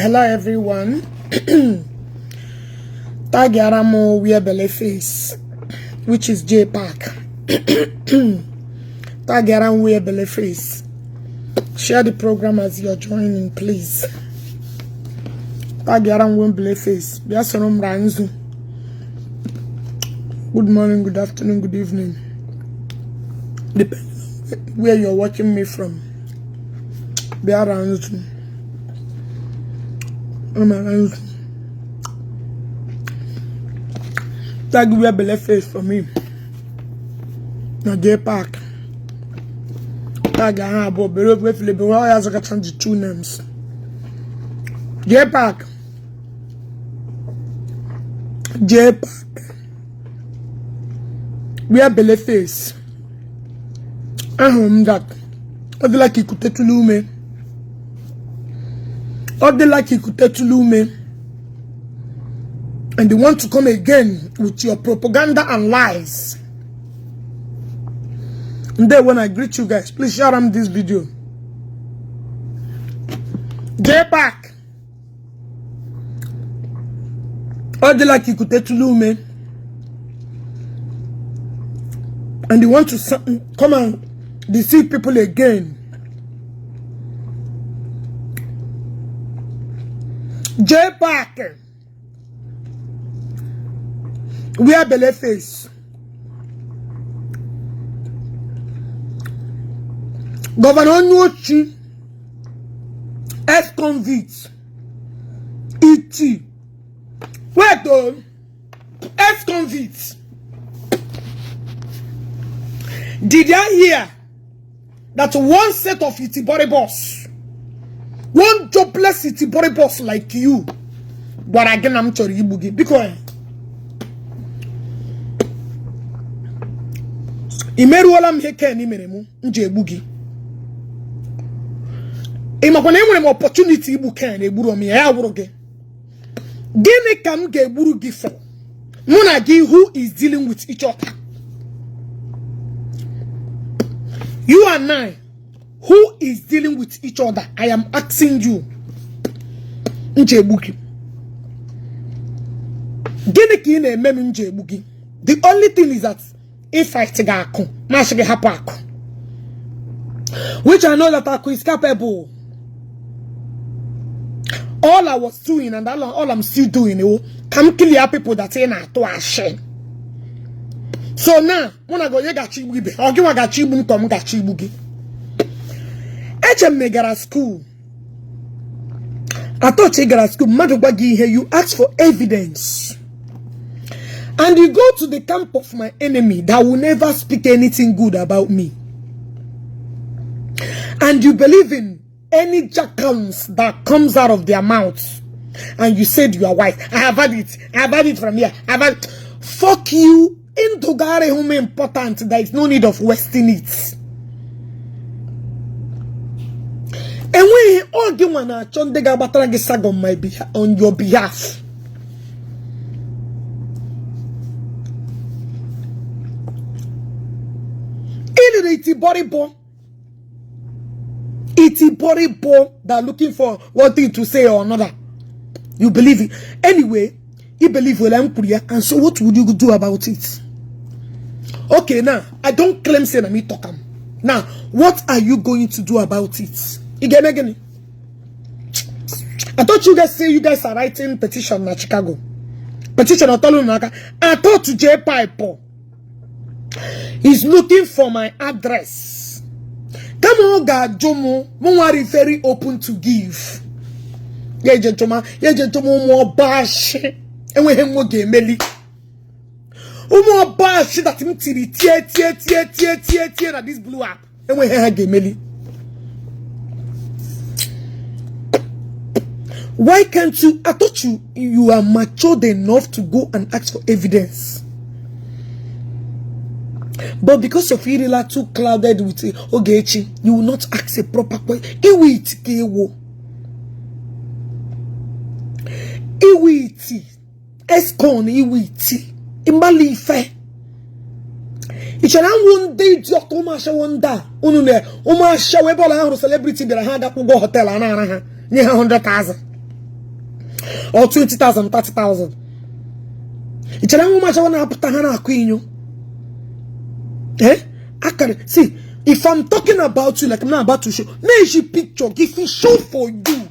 Hello everyone. Tag Yaramo wear belly face, which is Jpac. Tag Yaram wear belly face. Share the program as you're joining, please. Tag Yaram wear belly face. Biasonom Ranzu. Good morning, good afternoon, good evening. Depending on where you're watching me from. Biaranzu. Tag wear belly face for me. Na Jpac. Tag Ahabo below with the boy has got the two names. Jpac. Wear belly face. That. Other like you could take to lume. Other like you could take to lume. And they want to come again with your propaganda and lies. And then when I greet you guys, please share this video. Jpac. Other like you could take to lume. And they want to come and deceive people again. Jpac. Wear belly face. Governor Ogechi, ex-convict, E.T. Wait though, ex-convict. Did you hear that one set of iti body boss, one jobless iti body boss like you, but again I'm sorry you bugi because imeru wala mheke ni meremu nje bugi. Imakwana enwere opportunity ibu kan eburu mi ya wuru ge. Gini kam ge eburu gi for? Muna gi who is dealing with each other? You and I, who is dealing with each other? I am asking you. Njebuki. Gini ki ne memi njebuki. The only thing is that if I take ako, mashige hapo ako. Which I know that ako is capable. All I was doing and all I'm still doing, come kill your people that ain't at to shame. So now, when I go, you got chibugi. I'll give a chibu come got chibugi. HM Megara school. I thought you got a school. Madubagi here, you ask for evidence. And you go to the camp of my enemy that will never speak anything good about me. And you believe in any jackals that comes out of their mouths. And you said you are white. I have had it. I have had it from here. I have had. Fuck you. In Togare home important. There is no need of wasting it. And when all give one a chon de gabatrangi sag on my behalf, on your behalf. Iti body bomb. Iti body bomb that looking for one thing to say or another. You believe it. Anyway, you believe and so what would you do about it? Okay, now I don't claim say me talk. Now, what are you going to do about it? Again. I thought you guys say you guys are writing petition in Chicago. Petition I thought to Jpac. He's looking for my address. Come on, God, Jomo. Mwari very open to give. Ye gentleman, more bash. And we him game meli. More bash that him tear that this blew up. And we have game meli. Why can't you? I thought you are matured enough to go and ask for evidence. But because your feeling are too clouded with Ogechi, you will not ask a proper question. Iwiti. Eskon iwiti. Imbali ife. Ichanan one day just Omasha wonder. Unune Omasha webola celebrity that I had up go hotel and 100,000. or 20,000, 30,000. It's a much I want to put a hand queen. Eh? I can see if I'm talking about you like I'm not about to show. Make you picture. If he show for you,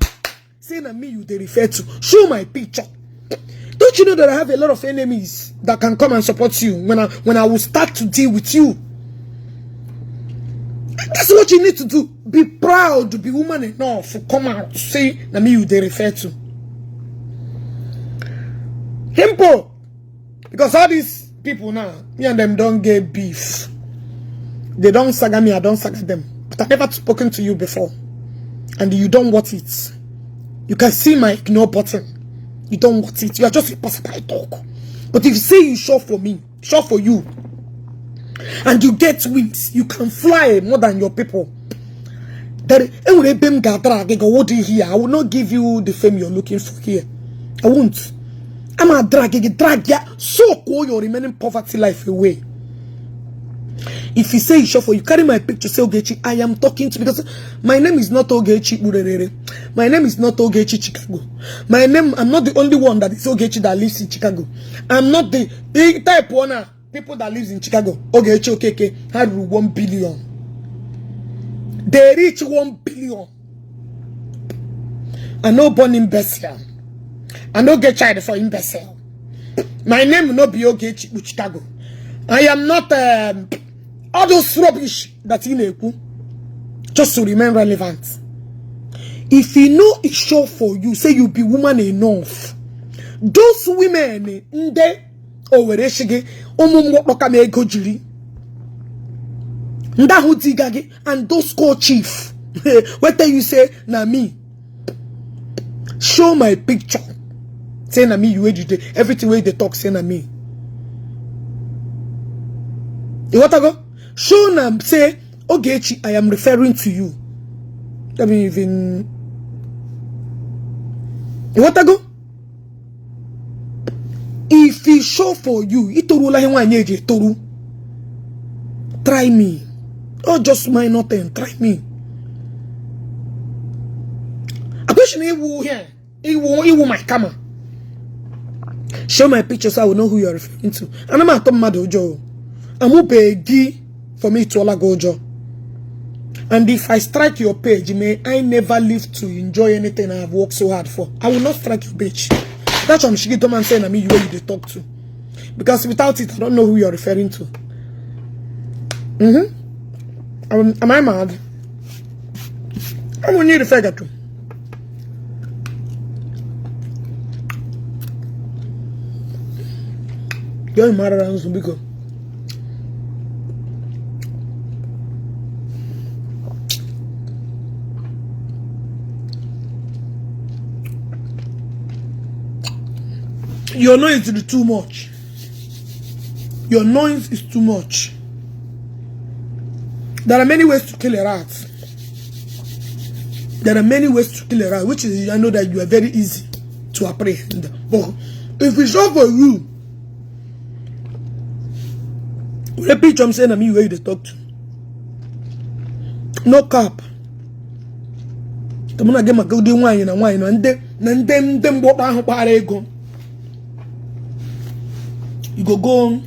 saying that me you they refer to. Show my picture. Don't you know that I have a lot of enemies that can come and support you when I will start to deal with you? That's what you need to do. Be proud to be woman enough to come out say that me you they refer to. Simple. Because all these people now, me and them don't get beef. They don't saga me, I don't saga them. But I've never spoken to you before. And you don't want it. You can see my ignore button. You don't want it. You are just a person I talk. But if you say you short for me, short for you, and you get wings, you can fly more than your people. I will not give you the fame you're looking for here. I won't. I'm a drag ya so call your remaining poverty life away. If you say you short for you, carry my picture, say Ogechi, I am talking to, because my name is not Ogechi Urerere. My name is not Ogechi Chicago. My name, I'm not the only one that is Ogechi that lives in Chicago. I'm not the type one people that lives in Chicago. Ogechi Okeke had 1 billion. They reach 1 billion. I know born imbecile. I no get child for imbecile. My name will not be Ogechi Chicago. I am not all those rubbish that you know, just to remain relevant. If you know it's sure for you, say you be woman enough. Those women nde owereshige omumwoka me gojiri. Nda hudigage and those call chief. What do you say na me? Show my picture. Say na me you educate everything where they talk say na me. You want to go? Show them say Ogechi, I am referring to you. Let me even. You want to go? If he show for you, try me. Or just my nothing. Try me. I question you here. You my camera. Show my picture so I will know who you are referring to. And I'm at Madojo. I'm begging for me to Olagojo. And if I strike your page, may I never live to enjoy anything I have worked so hard for. I will not strike your page. That's what I'm Shigitoman saying. I mean, you where you talk to. Because without it, I don't know who you're referring to. Am I mad? I'm going to need a figure to. You're mad around Zumbiko. Your noise is too much. Your noise is too much. There are many ways to kill a rat. There are many ways to kill a rat, which is, I know that you are very easy to apprehend. But if it's all for you, repeat what I'm saying, I mean, where you talk to. No cap. I'm gonna get my golden wine and wine, and then what I go. You go on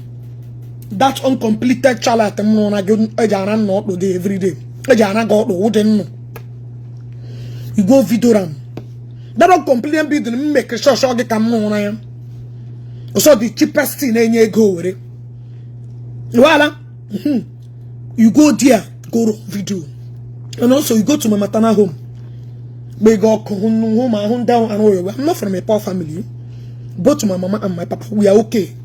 that uncompleted child at the moment. I get not today every day. I got the wooden. You go video ram. That uncompleted building make a sure get come on. I am also the cheapest thing any go with it. Voila. You go there, go video. And also you go to my maternal home. We go home and down and away. I'm not from a poor family. Both my mama and my papa, we are okay.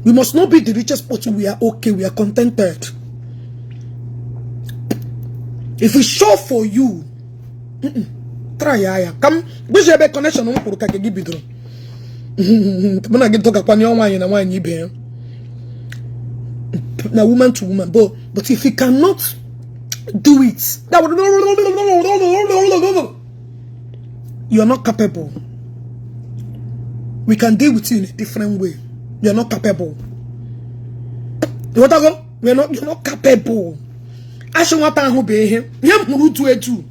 We must not be the richest, but we are okay. We are contented. If we show for you, try come. This is a connection. No more can give it. When I get to talk about wine and wine, you be now woman to woman. But if you cannot do it, that would you are not capable. We can deal with you in a different way. You are not capable. You want to go? You're not capable. I should want to be him. You have to do it too.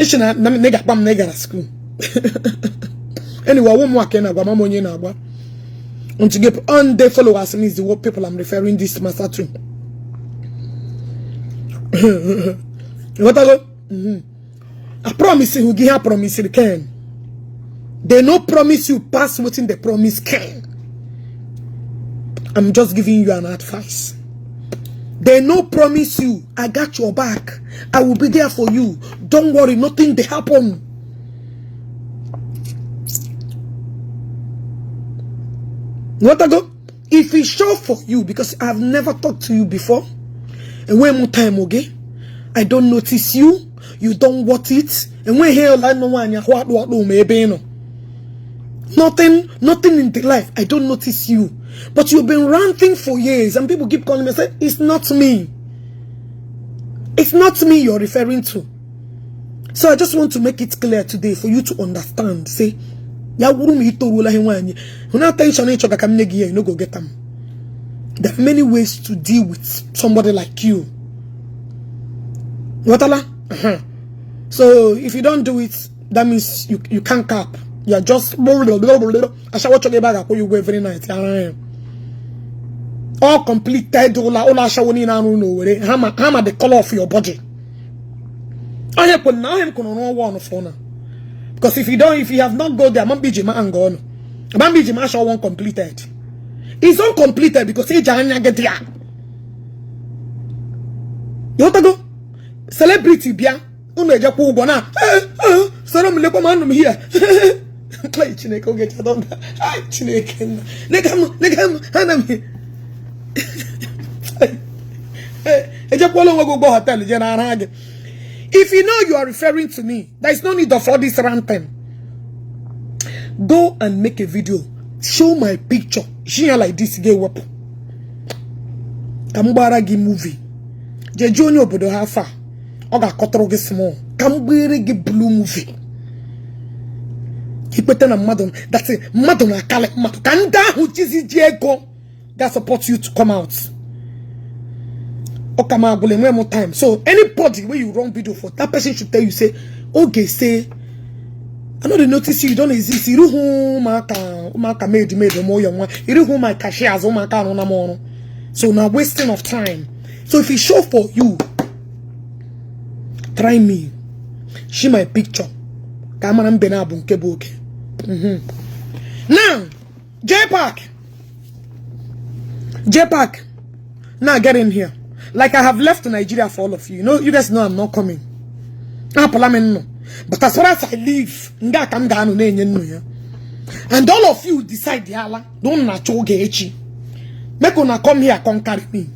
Ishina nega bam nega school. Anyway, one more can I mama onye na agba. And to get on the followers means the what people I'm referring this master to. What I go? I promise you, give her promise you can. They no promise you pass within the promise can. I'm just giving you an advice. They no promise you, I got your back. I will be there for you. Don't worry, nothing they happen. What I go? If it's sure for you, because I've never talked to you before, and when more time okay, I don't notice you, you don't want it, and when here like no one what maybe no. Nothing in the life, I don't notice you. But you've been ranting for years, and people keep calling me and say, it's not me. It's not me you're referring to. So I just want to make it clear today for you to understand. Say, ya wuru mi hito rula henwanyi. Huna tension each other come negi you no go get them. There are many ways to deal with somebody like you. Watala? So if you don't do it, that means you can't cap. You are just I shall watch your bag you go every night. All completed all showing in hammer the color of your body. I have put now him on one phone. Because if you have not go there, man be Jima and gone. Man be Jima show one completed. It's uncompleted because he janya get there. You want to go? Celebrity bia. Uno eja ku gona. Soro mi lepo man here. Play Chineke Ogechi don't. Ai Chineke. Negam hanami. Eja ku lo go hotel je na arage. If you know you are referring to me, there is no need of all this ranting. Go and make a video. Show my picture. She like this gay weapon. Kambara gi movie. Je Junior obodo ha fa. Oga kotoro gi small. Kambere gi blue movie. Ipete na madon. That's it. Madon akale madon. Kanda hu chizi jego. That supports you to come out. More time. So anybody where you run video for, that person should tell you, say, okay, say, I know they notice you don't exist. You who maka made more young one. You who my cashiers on my car on a mono. So now wasting of time. So if it's show for you, try me. See my picture. Come on, Benabun Kebuke. Now, Jpac. Now get in here. Like I have left Nigeria for all of you. You know, you guys know I'm not coming. But as far as I leave, and all of you decide, don't Ogechi. Make una come here, come carry me.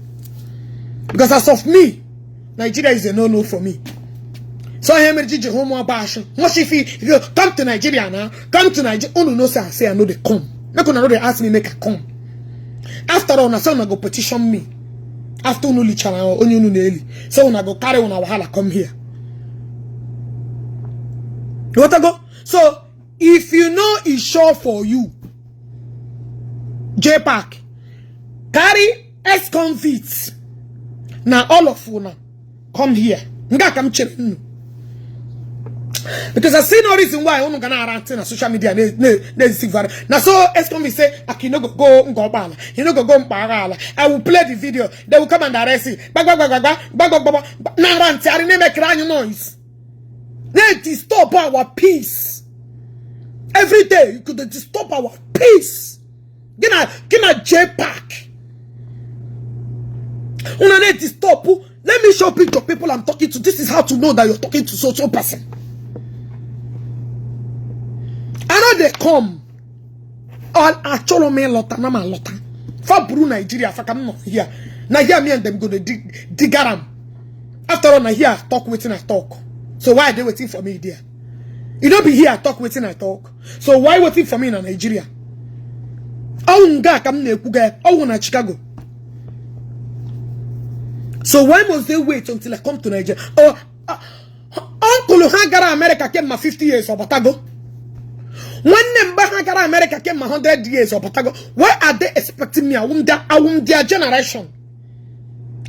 Because as of me, Nigeria is a no-no for me. So I am a homo bash. What if you come to Nigeria now? Come to Nigeria. Oh no, sir. Say I know they come. Make una know they ask me make I come. After all, na say una go petition me. After no lichana only no nearly. So when I go carry on our wahala come here. You want to go? So if you know it's sure for you, Jpac, carry ex-convicts. Now all of you now come here. Come check. Because I see no reason why I'm gonna rant on social media. Now so ex-convicts say, "I no go bala. You no go mpagala. I will play the video. They will come and arrest you. Now rant. I didn't make any noise. They disturb our peace. Every day you could disturb our peace. Get a Jpac. Una need to stop. Let me show picture of people I'm talking to. This is how to know that you're talking to so person. I know they come. All actual me lota na ma lota. Fabru Nigeria fakam no here. Na here me and them go to dig aram. After all, na here I talk waiting I talk. So why are they waiting for me there? You don't be here I talk waiting I talk. So why waiting for me in Nigeria? Aunga kam ne kuga. Na Chicago. So why must they wait until I come to Nigeria? Oh, Uncle Hagara America came my 50 years or Batago. When Hagara America came my 100 years or Batago, why are they expecting me? I won their generation.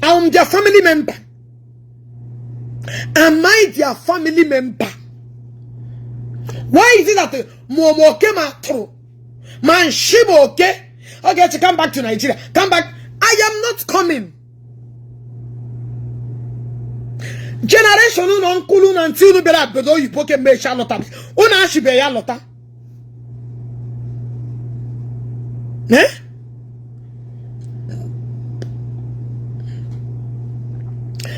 I am their family member. Am I their family member? Why is it that Momo came out through? Man, Shibo, okay? Okay, to come back to Nigeria. Come back. I am not coming. Generation uncle until you better below you poke me Charlotte. Una she be ya lota. Eh?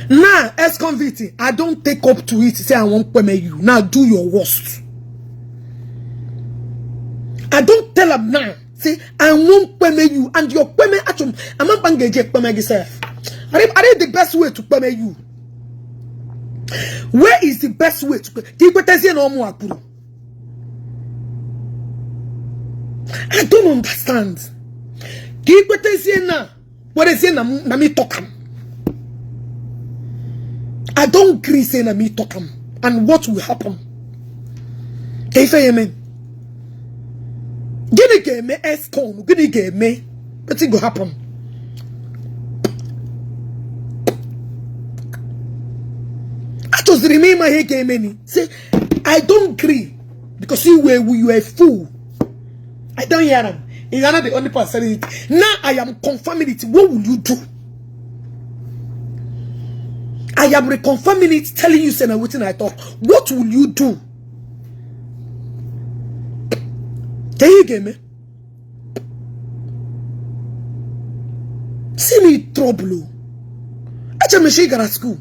Now, as convict, I don't take up to it. Say I won't permit you. Now do your worst. I don't tell them now. Say I won't permit you, and your permit actually. I'm not going to permit yourself. Are they the best way to permit you? Where is the best way to permit? I don't understand. What is it? Talk. I don't agree saying me talk and what will happen? If I mean, gonna get me escom, gonna get me, what's it go happen? I just remain my head game. Say, I don't agree because you were a fool. I don't hear them. He's not the only person saying it. Now I am confirming it. What will you do? I am reconfirming it, telling you, saying everything I thought. What will you do? Can you get me? See me trouble. HMSH got a school.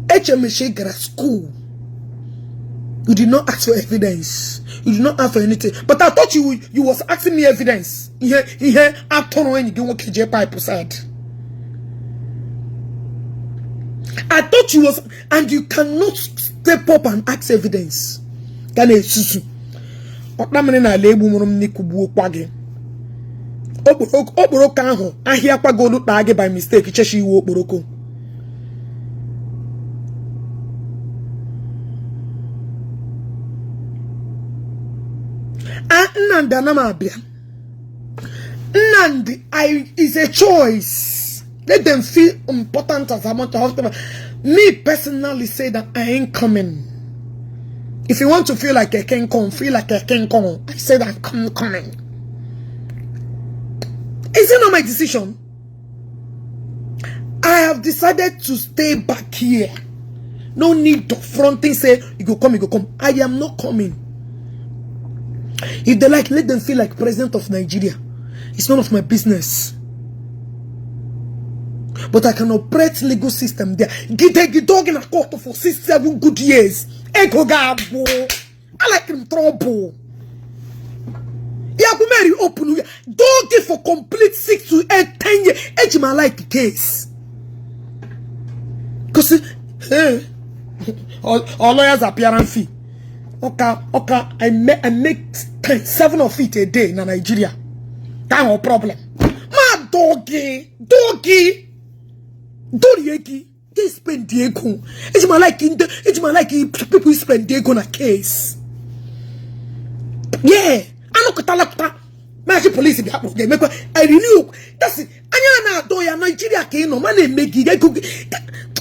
HMSH got a school. You did not ask for evidence. You did not ask for anything. But I thought you was asking me evidence. Here, after when you go Jpac side. I thought you was, and you cannot step up and ask evidence. Can you susu? Otamene na lebu monom ni kubu okwage. Oboroko aho ahia kwago luta age by mistake cheshi iwo oboroko. Nandi anama abia. Nandi is a choice. Let them feel important as I want to hospital. Me personally say that I ain't coming. If you want to feel like I can come, feel like I can come. I said I'm coming. Is it not my decision? I have decided to stay back here. No need to fronting say you go come, you go come. I am not coming. If they like, let them feel like president of Nigeria. It's none of my business. But I can operate legal system there. Get a dog in a court for 6-7 good years. Ego gabo. I like him trouble. Yeah, we marry open. Don't give for complete 6 to 8, 10 years. Edge my like case. Because all lawyers appearance fee. Okay, I make 7 of it a day in Nigeria. That's no problem. My doggy. Dorieki, they spend Diego. It's my like people spend Diego on a case. Yeah, I know Katalakta. Magic police in the I renew. That's it. Anyana doya Nigeria can no money make it.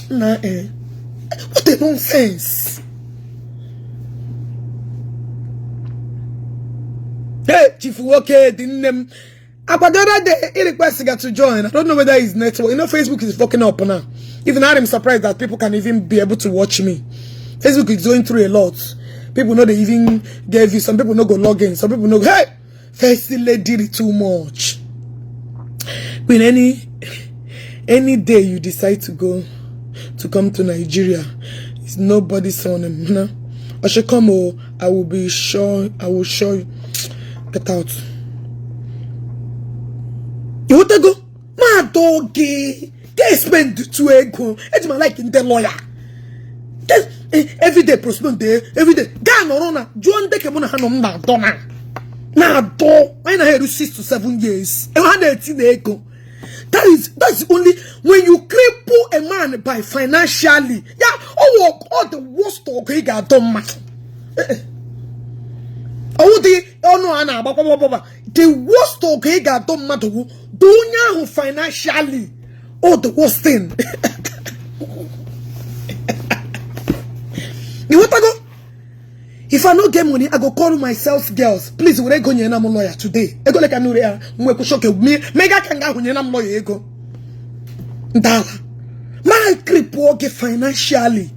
What a nonsense. Hey, Chief okay, didn't Abadara de request got to join. I don't know whether his network. You know, Facebook is fucking up now. Even I'm surprised that people can even be able to watch me. Facebook is going through a lot. People know they even gave you. Some people know go log in. Some people know, hey, first lady did it too much. When any day you decide to come to Nigeria, it's nobody's on him. You know? I should come. Oh, I will be sure. I will show you. Get out. You want to go? My doggy. They spend 2 ego. It's my like in the lawyer. Every day, prosperous day. Every day. Gano rona. John de kemona hanomba dona. Na do. I na hear 6 to 7 years. And 118 ego. That's only when you cripple a man by financially. Yeah. All the worst talk he got done matter. The worst talk he got done matter. Dunya who financially, the worst thing. You want to go? If I don't get money, I go call myself girls. Please, will I go nyena mo lawyer today? Ego like anu rea, mwe ko shoke me. Mega kanga nyena mo lawyer ego. Ndala. My creep work financially.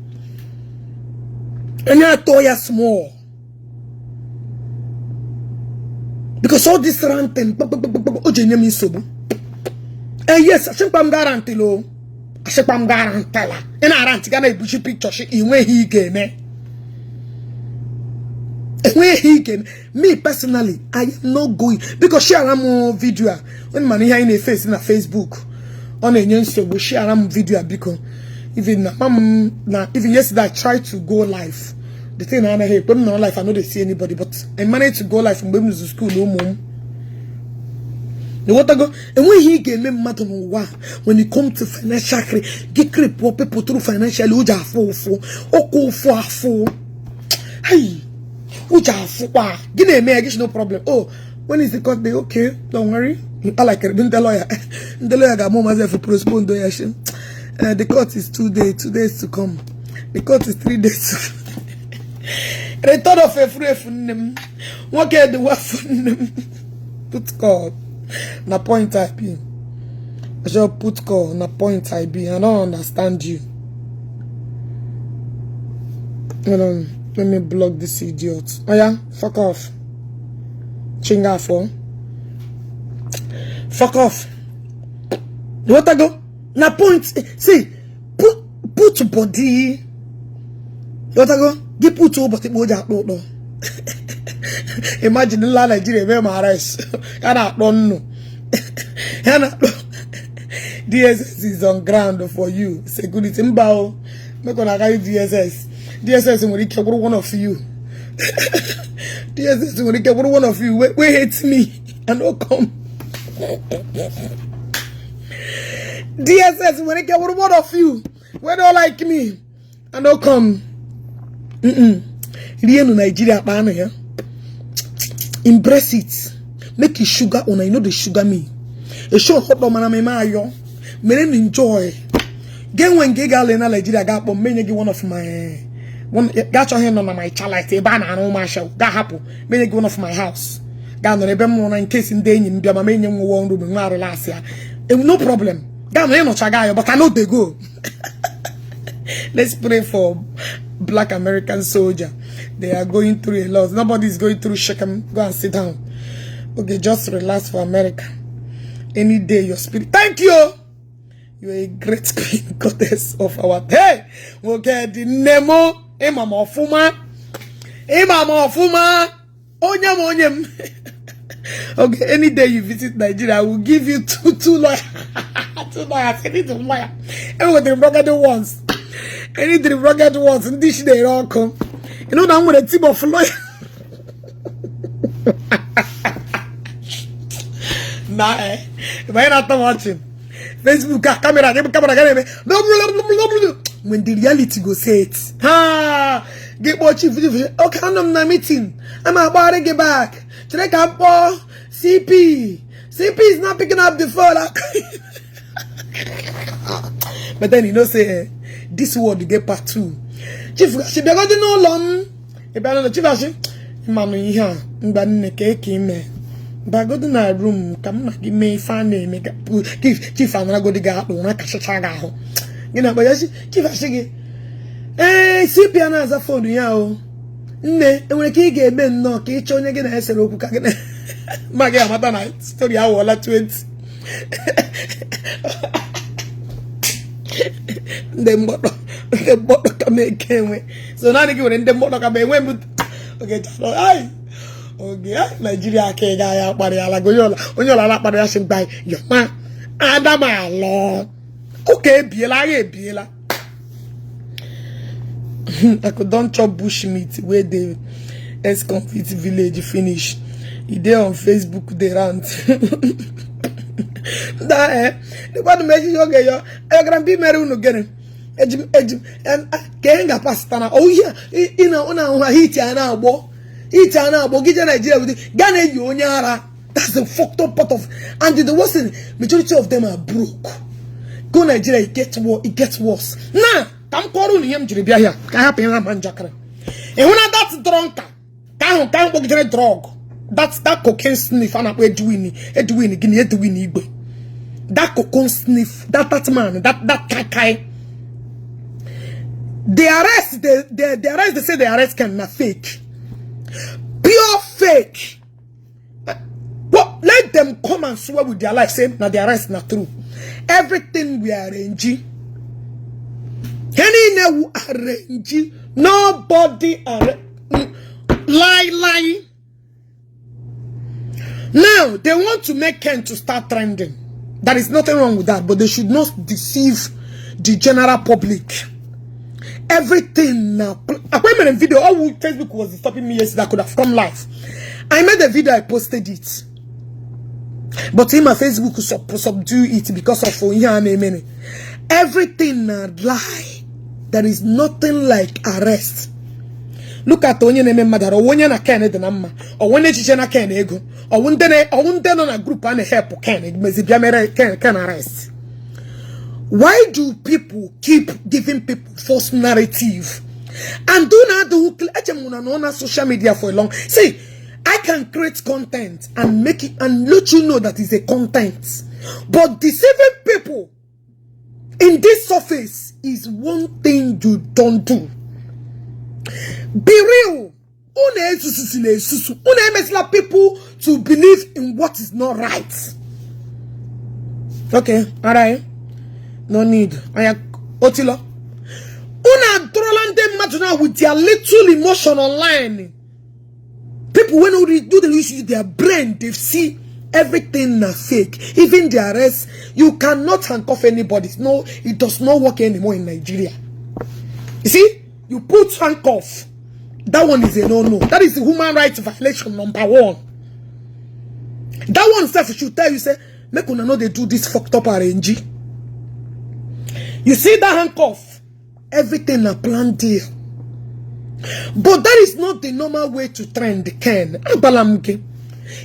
And I told you small. Because all this ranting, ojenye mi sobo. Yes, I think I'm guarantee lo. I think I'm guarantee la. And I ranti gana ibushi picture she inwe he game. Where he can, me personally, I am not going because share a video when money here in a face in a Facebook on a Instagram we share a video because even even yesterday I tried to go live. The thing I hear, but no life I know they see anybody, but I managed to go live from going to school no more. The water go and when he can make matter when it comes to financial get creep what people through financially uja for hey. Which are give me a no problem. Oh, when is the court day? Okay, don't worry. I like it. The lawyer. The lawyer got more myself for postpone the court is 2 days to come. The court is 3 days to come. The third of a free from what can the work put call na point I be. I shall put call na point I be. I don't understand you. Hold on. Let me block this idiot. Oh yeah, fuck off. Chinga for. Fuck off. What I go? Na point. See, put body. What I go? Give put to body moja no. Imagine the la Nigeria where my rice. I don't know. DSS is on ground for you. Security mbao. Make gonna carry DSS. DSS when he kept one of you. DSS when he kept one of you. We hate me and don't come. DSS when he kept one of you. We don't like me and don't come. Real Nigeria man here. Embrace it. Make it sugar on. I know the sugar me. A show hot on my mayo. Me enjoy. Get when Giga in Nigeria got but many one of my. One got your hand on my child like a banana on my show. That happened. Many one of my house. Got on a bemon in case in danger in my main one room last year. No problem. Got no chagayo, but I know they go. Let's pray for Black American soldier. They are going through a lot. Nobody is going through shake them. Go and sit down. Okay, just relax for America. Any day your spirit. Thank you. You are a great queen goddess of our day. Okay, the Nemo. Imama Fuma. Onyam. Okay, any day you visit Nigeria, I will give you two lawyers. 2 lawyers. I need 2 lawyers. And with the rugged ones. I need the rugged ones. And this they all come. You know that I'm with a team of lawyers. Nah, if I'm not watching Facebook camera, when the reality go say it. Ha! Get watching video. Okay, I'm not meeting. I'm about to get back. Today come for CP. CP is not picking up the phone. But then you know say this word you get part 2. Chief she be got no long. E be no chief she manu here. Ngba nneke ke me. Ba go na room kam na give me fan me give chief and go diga do na ka chacha ga ho. You know, but chief she CP na as a phone ya o. Nne enwere ka ị ga-eme nnọọ ka ịchọ onye gị na esere okwu ka gị na ma gị amata na story ahụ ọla 20 ndị mgbọdọ ka m eke enwe so naanị gị nwere ndị mgbọdọ ka m enwe m oge chọrọ ai oge Nigeria ka ị ga ya akparị ala gị onye ọla akparị ya shi mgba yọma Adam alọ oke ebiela agha ebiela I could don't chop bush meat where the ex-convict village finish. He there on Facebook they rant. That the one make you okay yo. I can be married no get him. And kenga pastana. Oh yeah, una hit ya na bo. Hit ya na bo. Get Nigeria with it. Ghana you onyara. That's the fucked up part of. And the worst majority of them are broke. Go Nigeria, it gets worse. Nah. I'm calling him to be here. I have been a man jacker. And when that drunker, can't get a drug. That's that cocaine sniff and Edwin Igbo. That cocaine sniff, that man, that kakai. The arrest, the arrest, they say the arrest can not fake. Pure fake. Well, let them come and swear with their life, say now the arrest not true. Everything we arrange. Any arrange. Nobody lie. Now they want to make Ken to start trending. There is nothing wrong with that, but they should not deceive the general public. Everything now. I made a video. All Facebook was stopping me yesterday. I could have come live. I made a video. I posted it, but in my Facebook subdue it because of everything now lie. There is nothing like arrest. Look at onye neme mother or onye na Ken de nama or when echiche na Ken ego or wunde no na group and help Ken can arrest. Why do people keep giving people false narrative? And do not do on social media for a long. See, I can create content and make it and let you know that it's a content. But deceiving people in this surface is one thing you don't do. Be real. People to believe in what is not right. Okay, alright. No need. I am Otilo. Una Drolande Maduna with their little emotion online. People when we do the issue, their brain, they see everything is fake. Even the arrest, you cannot handcuff anybody. No, it does not work anymore in Nigeria. You see, you put handcuff. That one is a no-no. That is the human rights violation #1. That one self should tell you, say, make una know they do this fucked up RNG. You see that handcuff? Everything a planned deal. But that is not the normal way to trend the Ken.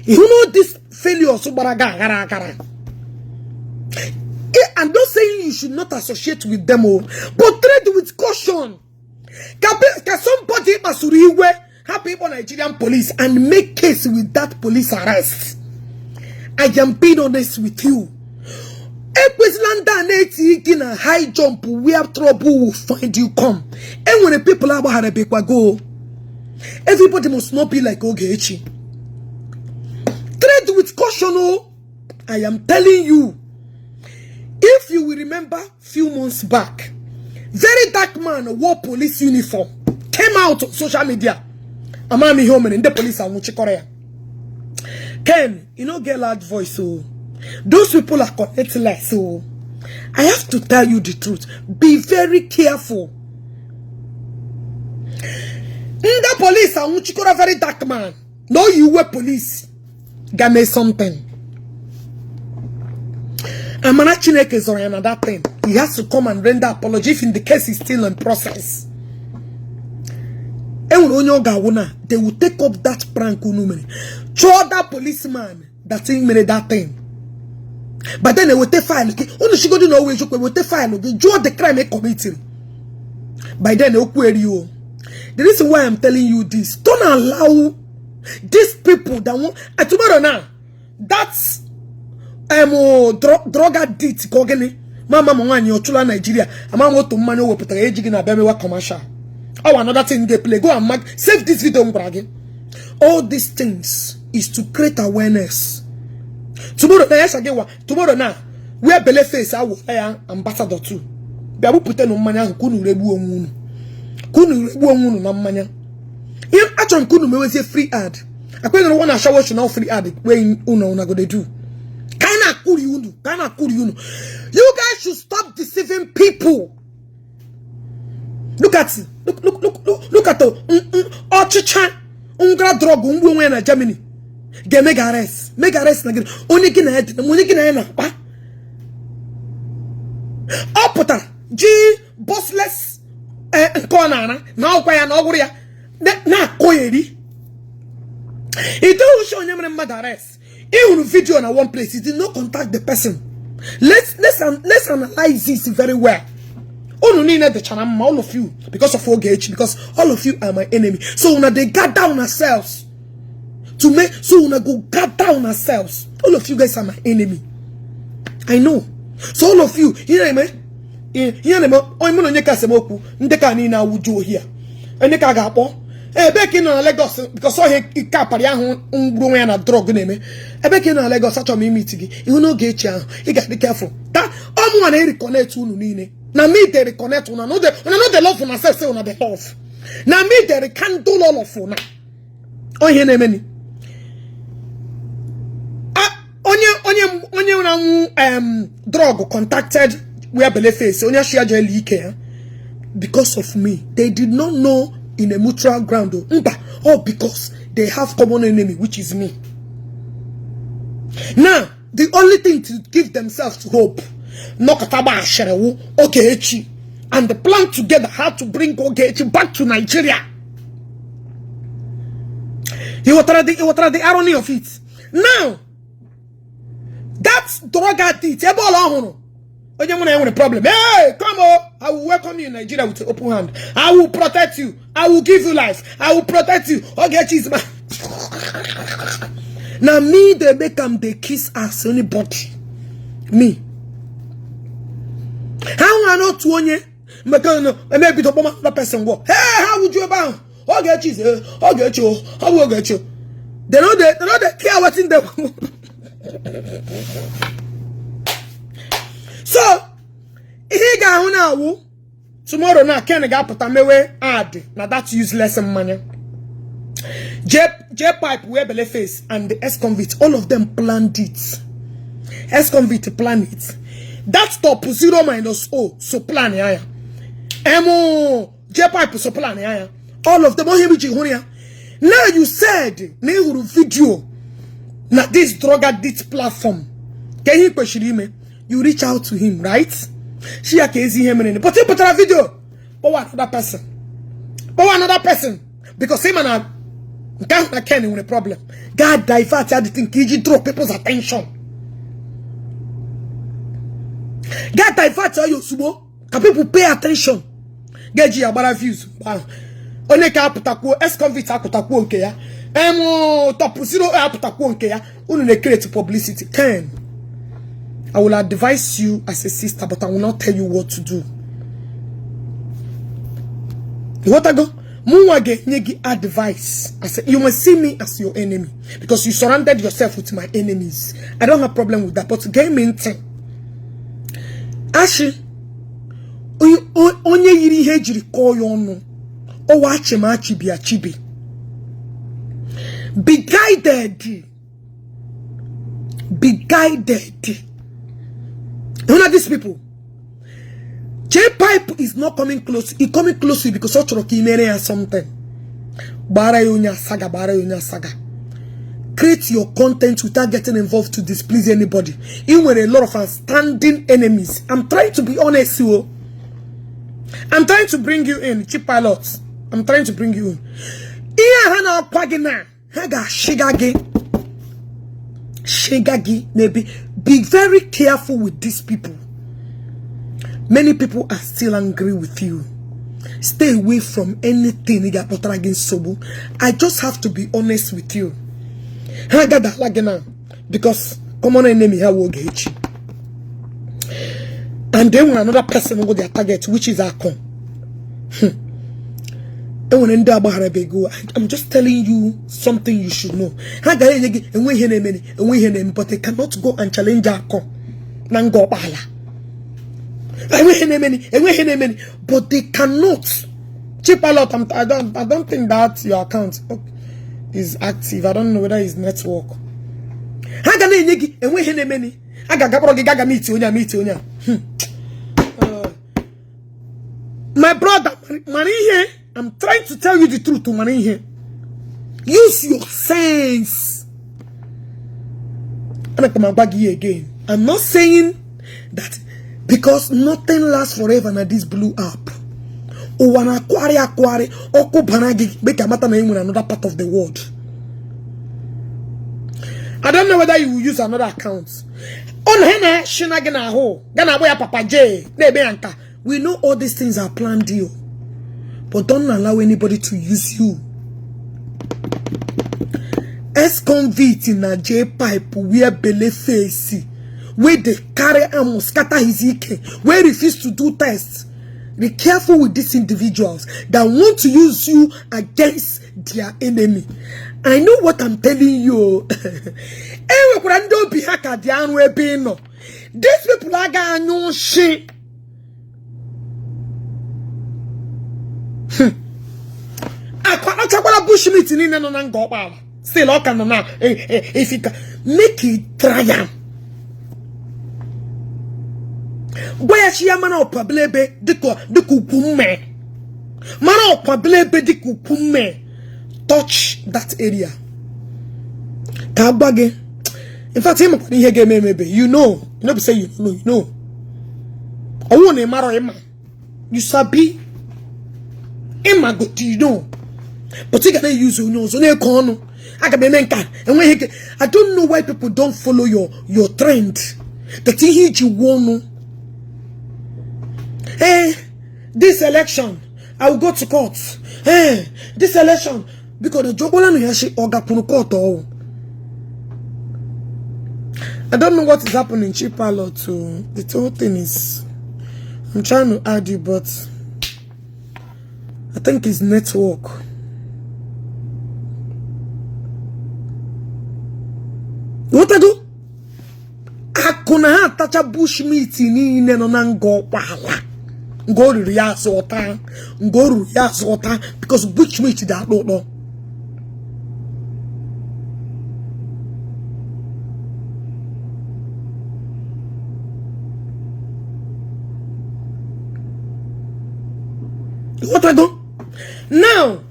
You know this failure so baraga. I'm not saying you should not associate with them all, but tread with caution. Can somebody have people Nigerian police and make case with that police arrest? I am being honest with you. In a high jump where trouble will find you come. And when the people are had a big go, everybody must not be like Ogechi. Tread with caution, oh. I am telling you. If you will remember few months back, very dark man wore police uniform came out on social media. Amami home in the police are Korea. Ken, you know, get loud voice, so those people are connected like so. I have to tell you the truth. Be very careful. In the police are a very dark man. No, you were police. Game something. And Manachineke is on another thing. He has to come and render apology if in the case is still in process. They will take up that prank. Show that policeman that thing made that thing. But then they will take file. Only she go to know where you will take file. Draw the crime committed. By then they'll query you. The reason why I'm telling you this, don't allow these people that want tomorrow now. That's drug addict kogene. Mama mwani ochula Nigeria. Ama woto mmanyo wo putaka ejigi na beme wa commercial. Oh, another thing they play. Go and mark. Save this video mbrage. All these things is to create awareness. Tomorrow now, we are belle face I will ambassador too. Biabu pute no manya kunu rebu omunu. Kunu rebu omunu na manya. If actually kunu me say free ad. Akwe no one show now free ad when una go dey do. Kana kuri unu. You guys should stop deceiving people. Look at it. Look at the Ochicha ungra drug unwe na Germany. Get make arrest again. Only gina head, only gina na pa. Opota G bossless corner na kwa ya na oguri na koyeri. It don't show you mad arrest. Even video na one place, it did not contact the person. Let's analyze this very well. Unu nine the chanam, all of you, because of Ogechi, because all of you are my enemy. So una they gather on ourselves. To make so una go gather on ourselves. All of you guys are my enemy. I know. So all of you, here me. Here me. Oh, me no nyeka semoku. Ndeka ni na wujo here. Ndeka ga po. Back in Lagos because so he kapari ahụ ngru ya na drug na-eme. Back in Lagos achọ m meet gị. You no get ya. You got to be careful. That all one reconnect unu niile. Na me they reconnect una no the love una say una the love. Na me they can do all of una. Onye na-eme ni. Onye una drug contacted where belle face. Onye share jail ike because of me. They did not know in a mutual ground, all because they have common enemy, which is me. Now, the only thing to give themselves to hope, Ogechi, and the plan together how to bring Ogechi back to Nigeria. He will try the irony of it. Now, that's drug addict. A problem. Hey, come on! I will welcome you in Nigeria with an open hand. I will protect you. I will give you life. I will protect you. Ogechi is my. Now me they make them they kiss us anybody. Me. How I know to onye? Maybe the other person go. Hey, how would you about? Ogechi is Ogechi. How will Ogechi? They know they care what's in them. So, he got now. Tomorrow now, Ken got put mewe add. Now that's useless money. Jpac, where belly face, and the ex-convict, all of them planned it. Ex-convict planned it. That stop 0 minus O, so plan ya. Jpac so plan ya. All of them now you said, Nehuru video, now this drug addict platform. Can you question me? You reach out to him, right? She accusing him in but you put a video. But what another person? But what another person? Because him and I can't with a problem. God divert everything. Kiji draw people's attention. God divert all your subo. Can people pay attention? Get you about views. Oneka putaku ex-convict putaku okay ya. Top 0 putaku okay ya. Unu create publicity. Can. I will advise you as a sister, but I will not tell you what to do. What I go? Muwage nyegi advice. I say you must see me as your enemy because you surrounded yourself with my enemies. I don't have problem with that, but game into Ashi onye yiri hejiri call you no. O wache ma chibi achibi. Be guided. Be guided. You know these people. Jpac is not coming close. He coming close to you because Ochoroki mere something. Bara yonya saga. Create your content without getting involved to displease anybody. Even with a lot of outstanding enemies. I'm trying to be honest, you. I'm trying to bring you in, cheap pilots. I'm trying to bring you in. Iya hana pagina. Haga shigage. Shigagi, maybe. Be very careful with these people. Many people are still angry with you. Stay away from anything against Sobu. I just have to be honest with you. Because common enemy here will get you. And then another person will go their target, which is Akon. I'm just telling you something you should know. But they cannot go and challenge Akon. But they cannot. Cheap a lot. I don't think that your account is active. I don't know whether it's network. My brother, I'm trying to tell you the truth to money here. Use your sense. Again. I'm not saying that because nothing lasts forever na this blue app. Or an aquari oko banagi make a matter in another part of the world. I don't know whether you will use another account. On hena shinagana ho. Gana boya papa J. Nebeanka. We know all these things are planned deal. But don't allow anybody to use you. Ex-convict in a Jpac wear belly face. Where they carry and scatter his ike. Where refuse to do tests. Be careful with these individuals that want to use you against their enemy. I know what I'm telling you. These people are going no shit. I can't talk about bushmeat in and go about. Still, all can now. If you can make it triumph. Where she a man of pablebe diku pume. Man of pablebe diku pume. Touch that area. Kabage. In fact, him here game maybe. You know be say you know. I want a maro Emma. You sabi. Emma go to you know. But you can use you know so ne kono. I can be menka. And when he I don't know why people don't follow your trend. The thing he you want. Hey, this election, I will go to court. Hey, this election, because the job no yashi oga punu court oh. I don't know what is happening in Jpac too. The whole thing is, I'm trying to add you, but I think it's network. What I do? I couldn't touch a bush meeting in and go pala. Go to Rias water, go to Rias water because bush meat that don't know. What I do now?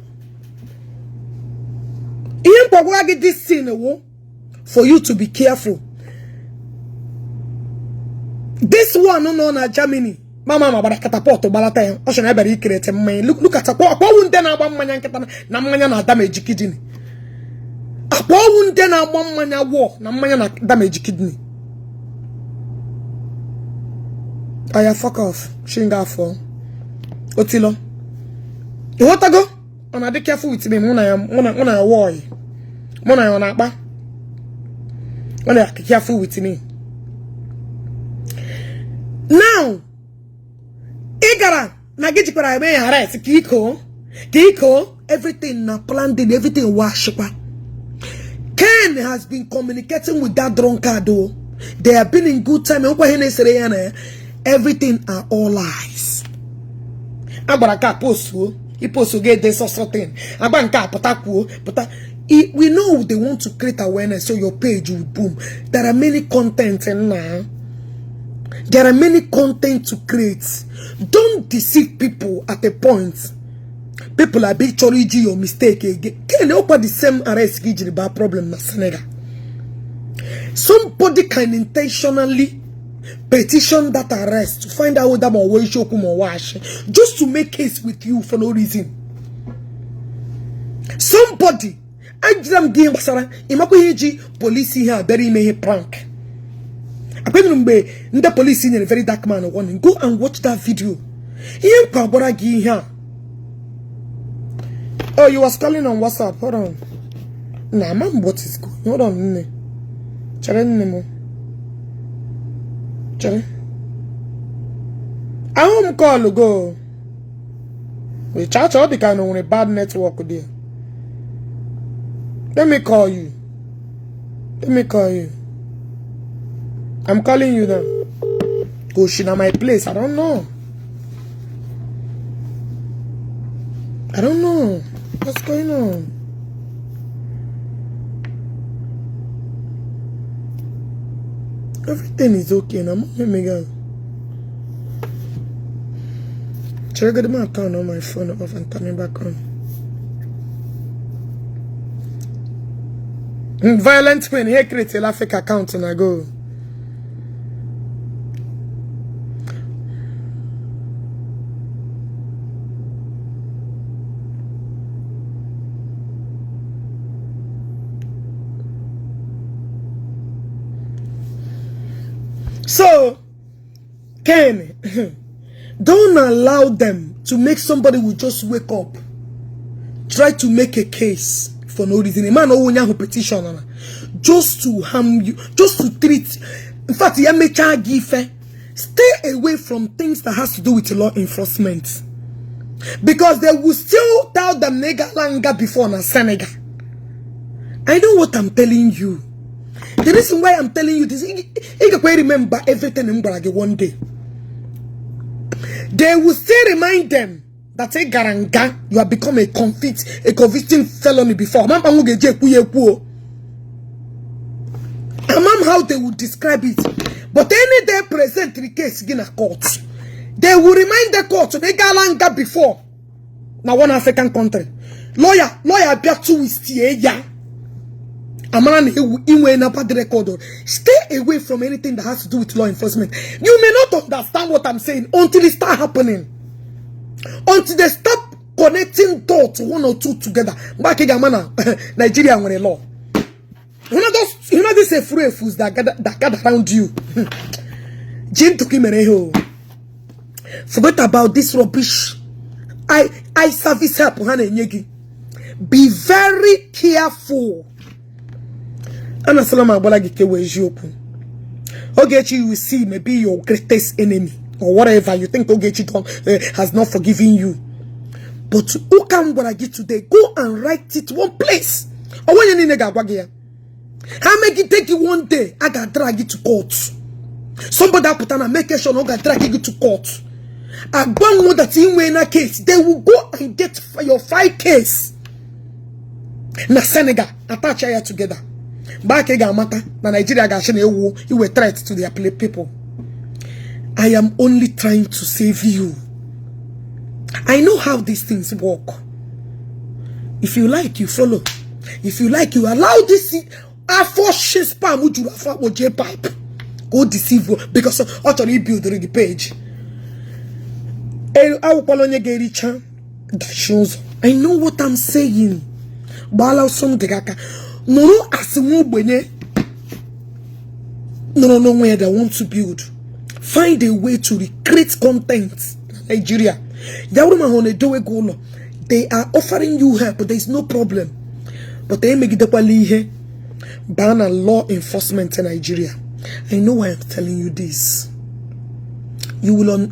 In Pawagi this scene for you to be careful. This one no na Germany. Mama bara catapult balata o shona bari create man look at akwa wunde na agba mmanya nketa na mmanya na damage kidney akwa wunde na agba mmanya wo na mmanya na damage kidney aya fuck off shinga for otilo you want to go and be careful with me muna ya worry muna ya na akpa muna ya careful with me now Igara, Nagiji para me arrest Kiko, everything na planned, everything washipa. Ken has been communicating with that drunkard though. They have been in good time. Everything are all lies. Abaraka postu, he post to get this or something. Abanka pataku, but we know they want to create awareness so your page will boom. There are many content and now. There are many content to create. Don't deceive people at a point. People are being choriji your mistake again. Can you open the same arrest bad problem na Senegal? Somebody can intentionally petition that arrest to find out that just to make case with you for no reason. Somebody police here bury me prank. The police in a very dark man warning. Go and watch that video. Oh, you was calling on WhatsApp. Hold on. Nah, man, what is going on? Hold on. I won't call you go. We chat all the kind of a bad network there. Let me call you. I'm calling you now. Go she na my place. I don't know. What's going on? Everything is okay now. Let me go. Check my account on my phone off and turn it back on. Violent men here create a fake account and I go. So, Ken, Don't allow them to make somebody will just wake up, try to make a case for no reason. A man who petition just to harm you, just to treat. In fact, stay away from things that has to do with law enforcement, because they will still tell them nega langa before na Senegal. I know what I'm telling you. The reason why I'm telling you this, you can remember everything in Mbarage one day. They will still remind them that a garanga, you have become a convicting felony before. How they would describe it. But any day present the case in a court, they will remind the court they galanga before. Now one African country. Lawyer back to yeah. A man record. Stay away from anything that has to do with law enforcement. You may not understand what I'm saying until it start happening. Until they stop connecting dots, one or two together. Back in Nigeria with a law. You know these free fools that gather around you. Jim took him a forget about this rubbish. I service help. Be very careful. And Eziokwu. Ogechi, you will see maybe your greatest enemy or whatever. You think Ogechi has not forgiven you. But who can what I get today? Go and write it one place. Or when you need a how make it take you one day? I got drag it to court. Somebody put on a make sure I got drag it to court. I want that in a case, they will go and get your 5 case. Na Senegal, attach here together. Back again, matter. Na Nigeria gashin you were threat to their people. I am only trying to save you. I know how these things work. If you like, you follow. If you like, you allow this. I force spam would you have Jpac. Go deceive because utterly build the page. That shows I know what I'm saying. Bala some degaka. No asimu bwenye. No where they want to build. Find a way to recreate content. Nigeria. They are offering you help, but there is no problem. But they make it ban and law enforcement in Nigeria. I know why I'm telling you this. You will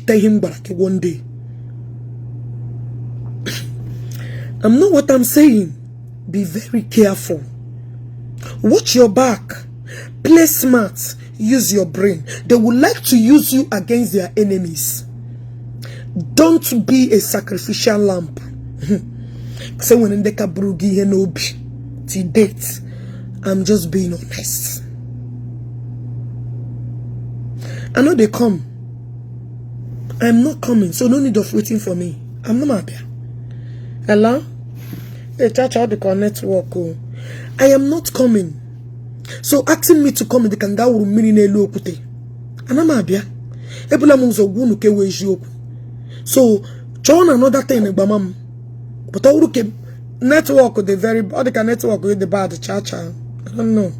tell him back one day. I know what I'm saying. Be very careful. Watch your back. Play smart. Use your brain. They would like to use you against their enemies. Don't be a sacrificial lamb. Say when they can brugi henobi. To date, I'm just being honest. I know they come. I'm not coming, so no need of waiting for me. I'm not there. Hello? Hey, church, how they connect work? I am not coming. So asking me to come, they can go with me in a low pute. And I'm not there. Ebola munzo gunu ke we Eziokwu. So, join another thing, but I will keep. Network with the very bad network with the bad cha-cha. I don't know.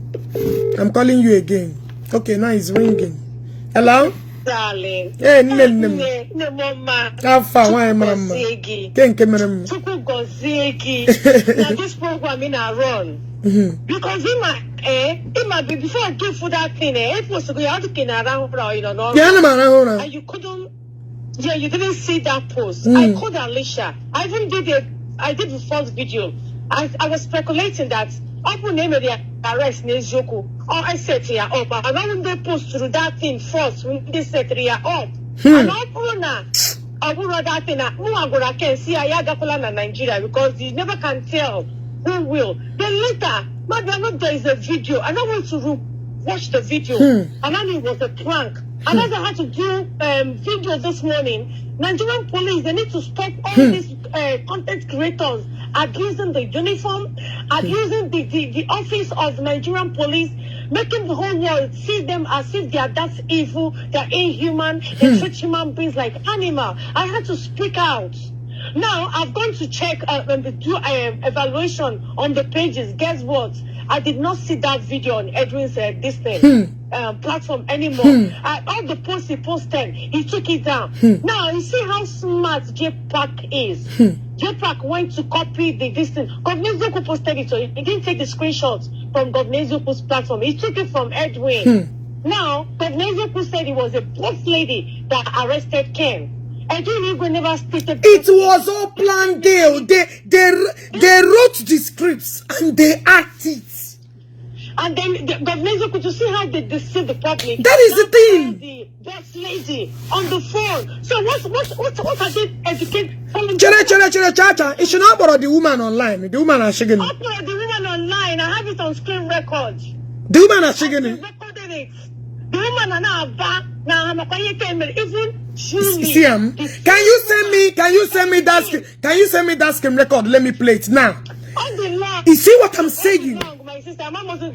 I'm calling you again. Okay, now it's ringing. Hello? Darling. Hey, no mama. How far? Why am I? Can't come in. Now this program in a run. Because it might be before I give for that thing. It was to go out around, you know. Yeah, and you couldn't. Yeah, you didn't see that post. I called Alicia. I even did the first video. I was speculating that I would name the arrest Eziokwu. Or I set here up. And when they post through that thing first, when they set here up. And I would that thing. I can see I got Nigeria because you never can tell who will. Then later, there is a video. And I want to watch the video. And then it was a prank. And as I had to do video this morning, Nigerian police, they need to stop all these content creators abusing the uniform, abusing the office of Nigerian police, making the whole world see them as if they are that evil, they are inhuman, they treat human beings like animal. I had to speak out. Now, I've gone to check and do evaluation on the pages. Guess what? I did not see that video on Edwin's this thing. Platform anymore. All the posts he posted, he took it down. Now you see how smart Jpac is. Jpac went to copy this thing. Governor Eziokwu posted it, so he didn't take the screenshots from Governor Eziokwu's platform. He took it from Edwin. Now, Governor Eziokwu said it was a boss lady that arrested Ken. Edwin never stated. It was all planned deal. They wrote the scripts and they acted. And then Governor Eziokwu, to see how they deceive the public. That is the thing. The boss lady on the phone. So what are they educating? Chacha. It should not borrow the woman online. The woman is shaking. Upload the woman online. I have it on screen record. The woman is shaking. I recorded it. The woman are now back. Now I'm even truly. See him. Can you send me that screen record? Let me play it now. You see what I'm saying? My sister, I'm not wanting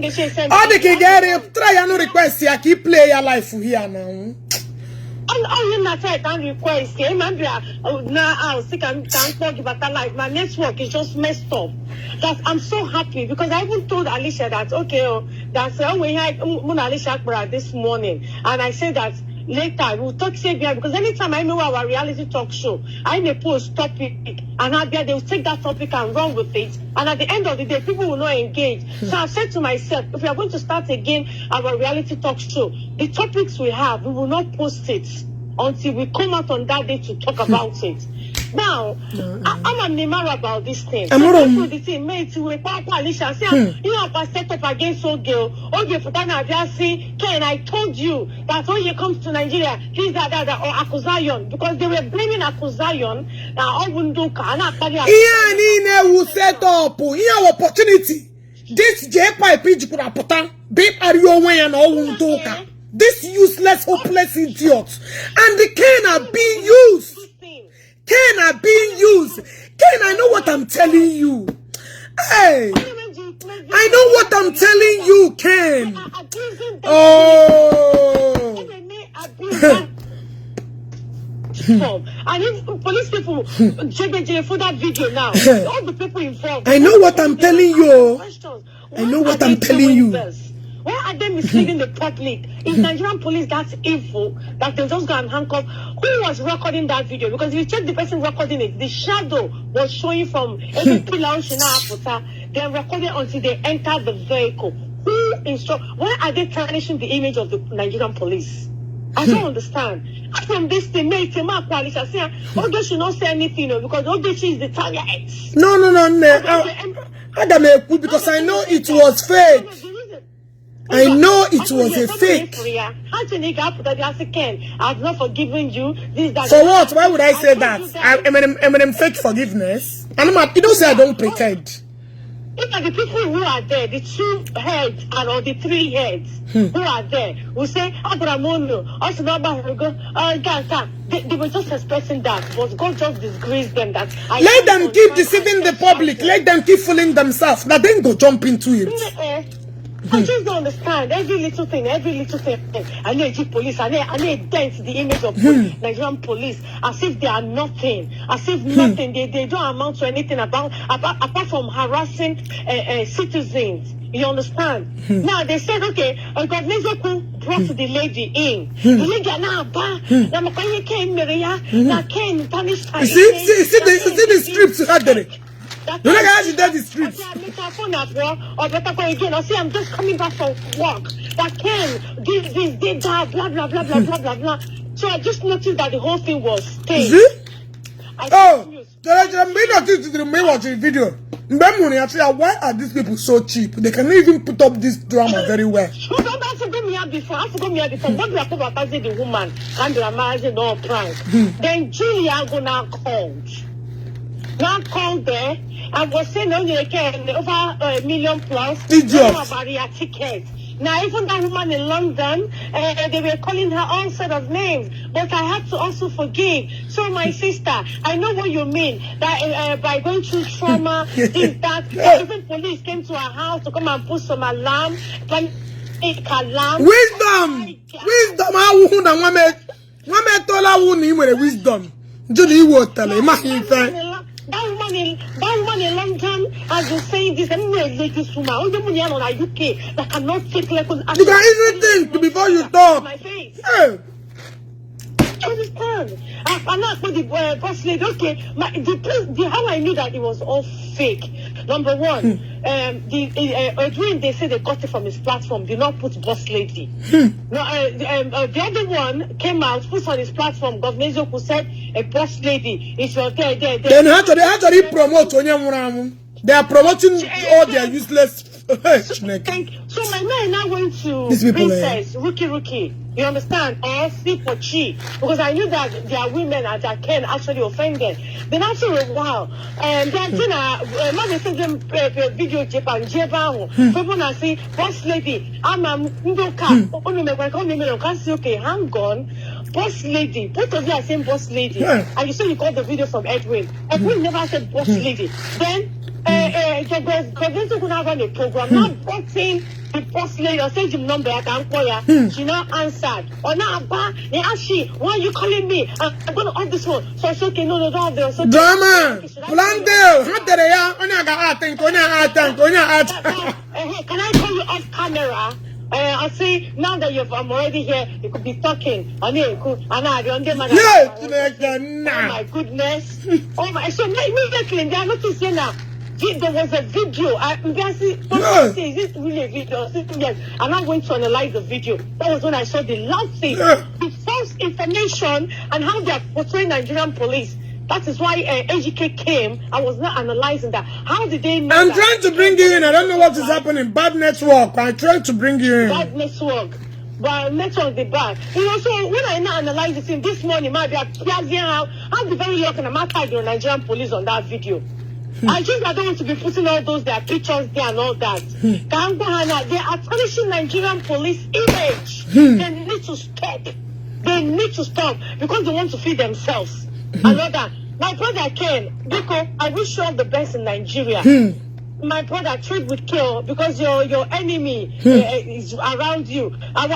the share. All the kids try and request here. Keep play your life here now. All you not try and request. Now I'll see can't talk about that life. My network is just messed up. That I'm so happy because I even told Alicia that that's we had Alicia this morning, and I said that later we'll talk Sabia because anytime I know our reality talk show, I may post topic and they will take that topic and run with it, and at the end of the day people will not engage. So I said to myself, if we are going to start again our reality talk show, the topics we have, we will not post it until we come out on that day to talk about it. Now, I'm a Neymar about this thing. I'm not the thing, mate, we Alicia say, you know, I set up against Oge Futana Biasi, Ken, I told you that when you come to Nigeria, he's that or Akuzayon, because they were blaming Akuzayon. Now, all Wunduka, and Nina will set up here opportunity. This Jpac could have put on big Ariowe and all Wunduka. This useless, hopeless idiots. And the Ken are being used. Ken are being used. Ken, I know what I'm telling you. Hey, I know what I'm telling you, Ken. Oh. And if police people JBJ for that video now, all the people involved. I know what I'm telling you. I know what I'm telling you. Why are they misleading the public? Is Nigerian police that evil that they just go and handcuff? Who was recording that video? Because if you check the person recording it, the shadow was showing from every pillar. They're recording until they enter the vehicle. Who instruct? Why are they tarnishing the image of the Nigerian police? I don't understand. From this thing, mate, Oge should not say anything because Ogechi is the target. No. Because I know it was fake. I know it was a fake. I've not forgiven you. For what? Why would I say that? I'm fake forgiveness. And you don't say I don't pretend. Look at the people who are there, the 2 heads or the 3 heads who are there, who say, Abramono, they were just expressing that, but God just disgraced them. That let them keep deceiving the public. Let them keep fooling themselves. Now then go jump into it. I just don't understand every little thing. I need police. I need dent the image of Nigerian police as if they are nothing, as if nothing. They don't amount to anything apart from harassing citizens. You understand? Now they said, okay, Governor Eziokwu brought the lady in. The lady now see the scripts you had there. You know how she does the streets. I'm just coming back from work. That Ken did that, blah blah blah blah blah blah blah. So I just noticed that the whole thing was staged. Watching the video. Why are these people so cheap? They can even put up this drama very well. I forgot me out before. What we are talking the woman and the amazing all prank. Then Julia gonna called. Now called there and was saying over $1 million plus. About tickets. Now even that woman in London, they were calling her all sort of names, but I had to also forgive. So my sister, I know what you mean. That by going through trauma, even police came to our house to come and put some alarm. Wisdom. Wisdom. woman in London has been saying this. I'm not a this woman. All the money on the UK that cannot take like you can easily think before you talk. My face. Hey. Understand? I'm not for the boss lady. Okay, the how I knew that it was all fake. Number one, Edwin, they say they got it from his platform. Did not put boss lady. No, the other one came out, put on his platform. Governor Eziokwu said a boss lady is your there. Then how do they promote Onyamuramu? They are promoting all their useless. So my man now went to Princess Rookie. You understand? Or sleep for chi. Because I knew that there are women that can actually offend them. Then after a while, then mother sent them video Jpac. People now say, boss lady, I'm okay, hang on. Boss lady, both of you are saying boss lady. And you say you got the video from Edwin. Edwin never said boss lady. Then the government could have run a program, not boxing the boss lady or send him number. I can't call her. She now answered. Or now, they asked she, why are you calling me? I'm going to off this one. So I said, okay, no, don't have the so drama. Blandel, how did they are? Can I call you off camera? I say now that I'm already here, you could be talking. Oh my goodness. Oh my, so immediately they are noticing here now. There was a video. Is it really a video? Yes. I'm not going to analyze the video. That was when I saw the last thing, the false information, and how they are portraying Nigerian police. That is why AGK came. I was not analyzing that. How did they know? I'm trying to bring you in. I don't know what is happening. Bad network. I'm trying to bring you in. Bad network. But network the bad. You know, so when I now analyze this in this morning, maybe I'll be very lucky and I'm outside the Nigerian police on that video. I think I don't want to be putting all those their pictures there and all that. They are tarnishing Nigerian police image. They need to stop. They need to stop because they want to feed themselves. Another, my brother Ken, Biko, I wish you all the best in Nigeria. My brother, trade with kill because your enemy is around you.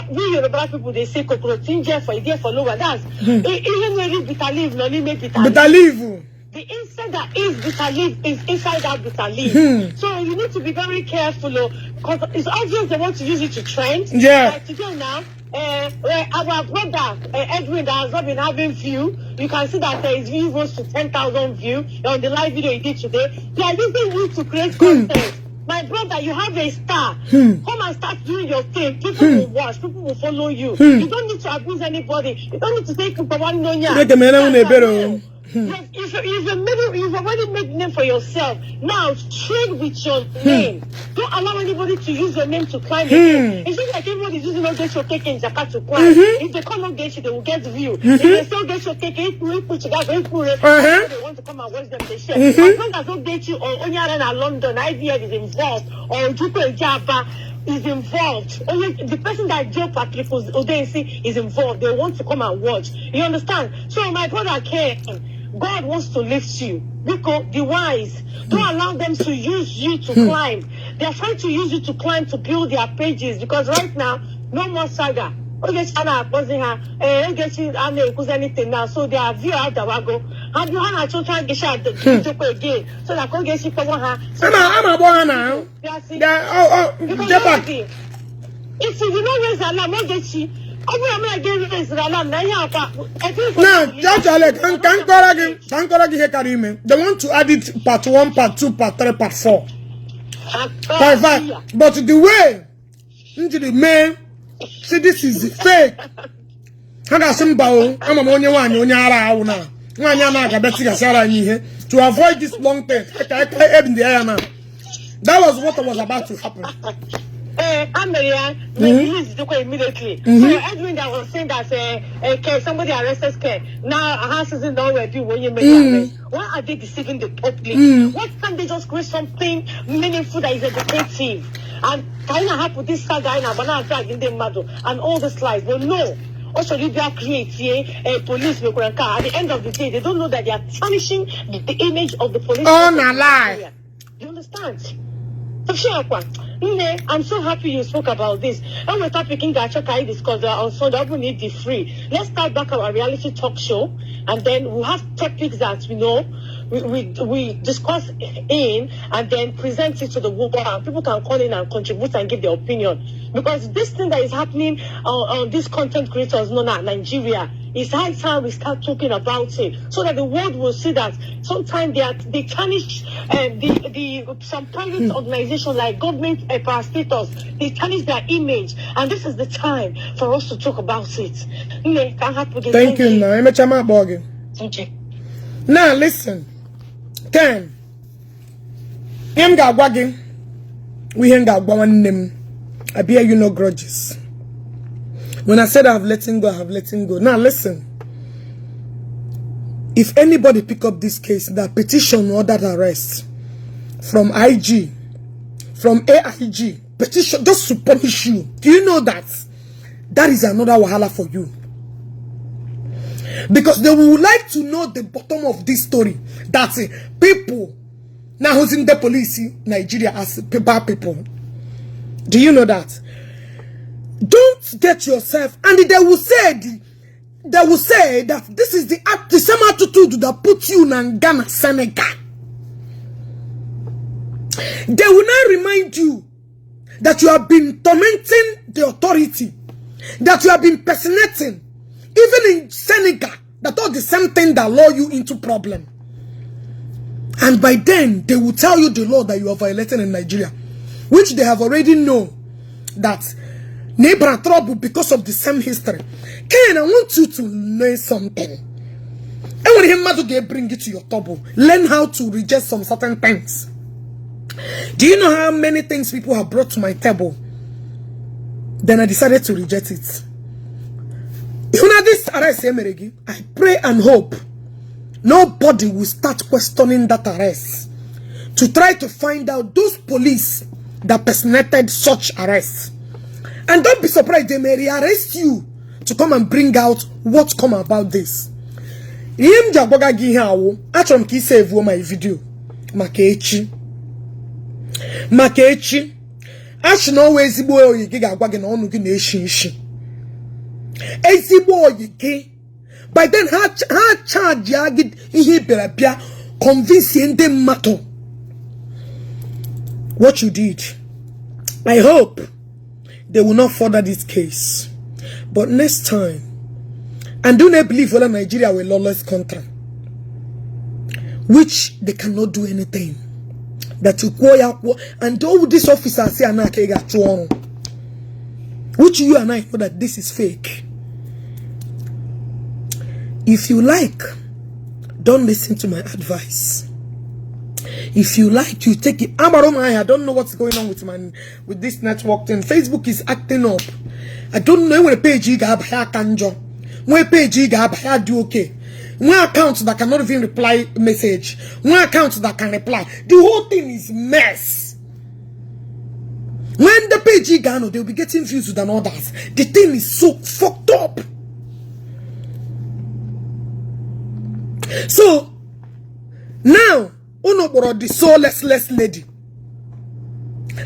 We Yoruba people, they say cockroach for idea for no one. That's even when you bitter leaf, no need make bitter leaf. The inside that is bitter leaf is inside that bitter leaf. So you need to be very careful because it's obvious they want to use it to trend. Yeah. Like today now, our brother Edwin that has not been having view, you can see that his view rose to 10,000 views on the live video he did today. They are using you to create content. My brother, you have a star. Come and start doing your thing. People will watch. People will follow you. You don't need to abuse anybody. You don't need to take one nonya. You've already made name for yourself. Now trade with your name. Don't allow anybody to use your name to climb again. It's just like everybody's using Ogechi Okeke Njaka to climb. If they call Ogechi, they will get view. If they say Ogechi Okeke, they want to come and watch them, they share. As long as Ogechi or Onyarena London, IVF is involved, or Juko Japa is involved. Only the person that Jpac is involved. They want to come and watch. You understand? So my brother came. God wants to lift you. Because the wise, don't allow them to use you to climb. They are trying to use you to climb to build their pages. Because right now, no more saga. Anything now. So they are view out the wago. Have you had a total gesha again? So that can get you for her. I'm a boy now. If you don't raise alarm, Ogechi. Now, Judge Alec, they want to add it part 1, part 2, part 3, part 4. Part 5. But the way into the main, see, this is fake. To avoid this long thing, that was what was about to happen. Immediately. So Edwin that was saying that somebody arrested Care. Now a house isn't already when you make arrest. Why are they deceiving the public? Why can't they just create something meaningful that is educative? And kind of happen this saga in Abana drag in the model and all the slides. But no. Also, you create police. At the end of the day, they don't know that they are tarnishing the image of the police. Oh, no lie. You understand? I'm so happy you spoke about this. And we're topic that I discussed on Sunday. We need the free. Let's start back our reality talk show, and then we'll have topics that we know we discuss in and then present it to the world, and people can call in and contribute and give their opinion. Because this thing that is happening on these content creators known as Nigeria, it's high time we start talking about it, so that the world will see that sometimes they tarnish some private organizations like government parastatals, they tarnish their image, and this is the time for us to talk about it. Thank you. Now listen, Ken, we hang out one name. I bear you no grudges. When I said I have let him go, I have let him go. Now listen. If anybody pick up this case, that petition or that arrest from IG, from AIG, petition just to punish you. Do you know that? That is another wahala for you. Because they would like to know the bottom of this story. That people now who's in the police in Nigeria as bad people. Do you know that? Don't get yourself, and they will say that this is the same attitude that put you in Ghana, Senegal. They will not remind you that you have been tormenting the authority, that you have been personating, even in Senegal, that all the same thing that lure you into problem. And by then, they will tell you the law that you are violating in Nigeria, which they have already known that neighbor trouble because of the same history. Ken, I want you to learn something. I want him to bring it to your table. Learn how to reject some certain things. Do you know how many things people have brought to my table? Then I decided to reject it. Even at this arrest, I pray and hope nobody will start questioning that arrest to try to find out those police that personated such arrests. And don't be surprised, they may rearrest you to come and bring out what's come about this. Him Jagwaga Gihawo, Achom ki save my video. Makechi. Ash no way Zibo Yiga Wagon on Guneshi. Ezibo Yiki. By then, her charge Yagid Ihibelapia convincing them matter. What you did. I hope they will not further this case. But next time, and do not believe whether Nigeria will lawless country, which they cannot do anything. That you go and all these officers say which you and I know that this is fake. If you like, don't listen to my advice. If you like, you take it. I don't know what's going on with this network thing. Facebook is acting up. I don't know when a page you got kanjo. When page you got do okay. One account that cannot even reply message. One account that can reply. The whole thing is mess. When the page you got, they'll be getting views with others. The thing is so fucked up. So now, Uno the soulless lady.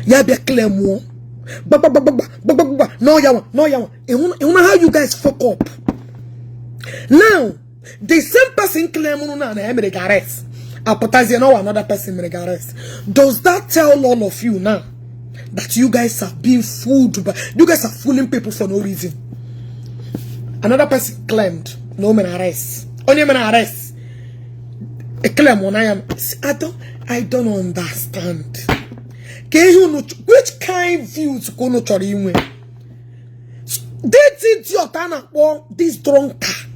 Ya be claim one. No yawa. You how you guys fuck up. Now, the same person claim una na make arrest. Appetizer now another person make arrest. Does that tell all of you now that you guys are being fooled? You guys are fooling people for no reason. Another person claimed no man arrest. Only man arrest. A claim on I don't understand. Which kind views go no chori? This idiot this drunkard.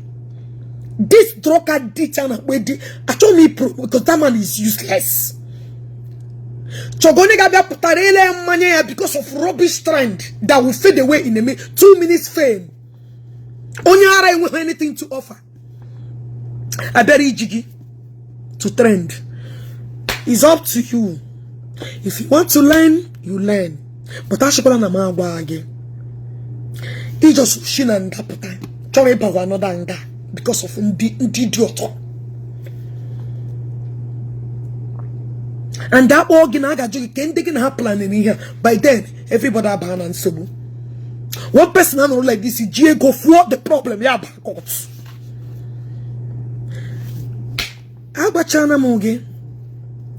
This drunkard did I told me because that man is useless. Because of rubbish trend that will fade away in 2 minutes fame. Only I have anything to offer. I bury Jiggy to trend. It's up to you. If you want to learn, you learn. But I should go on a man again. He just shin and appetite. Try to another anger because of the idiot. And that organ I got you can't take a plan in here. By then, everybody have an answer. One person I know like this is go for the problem. Yeah, Abachana Mugi.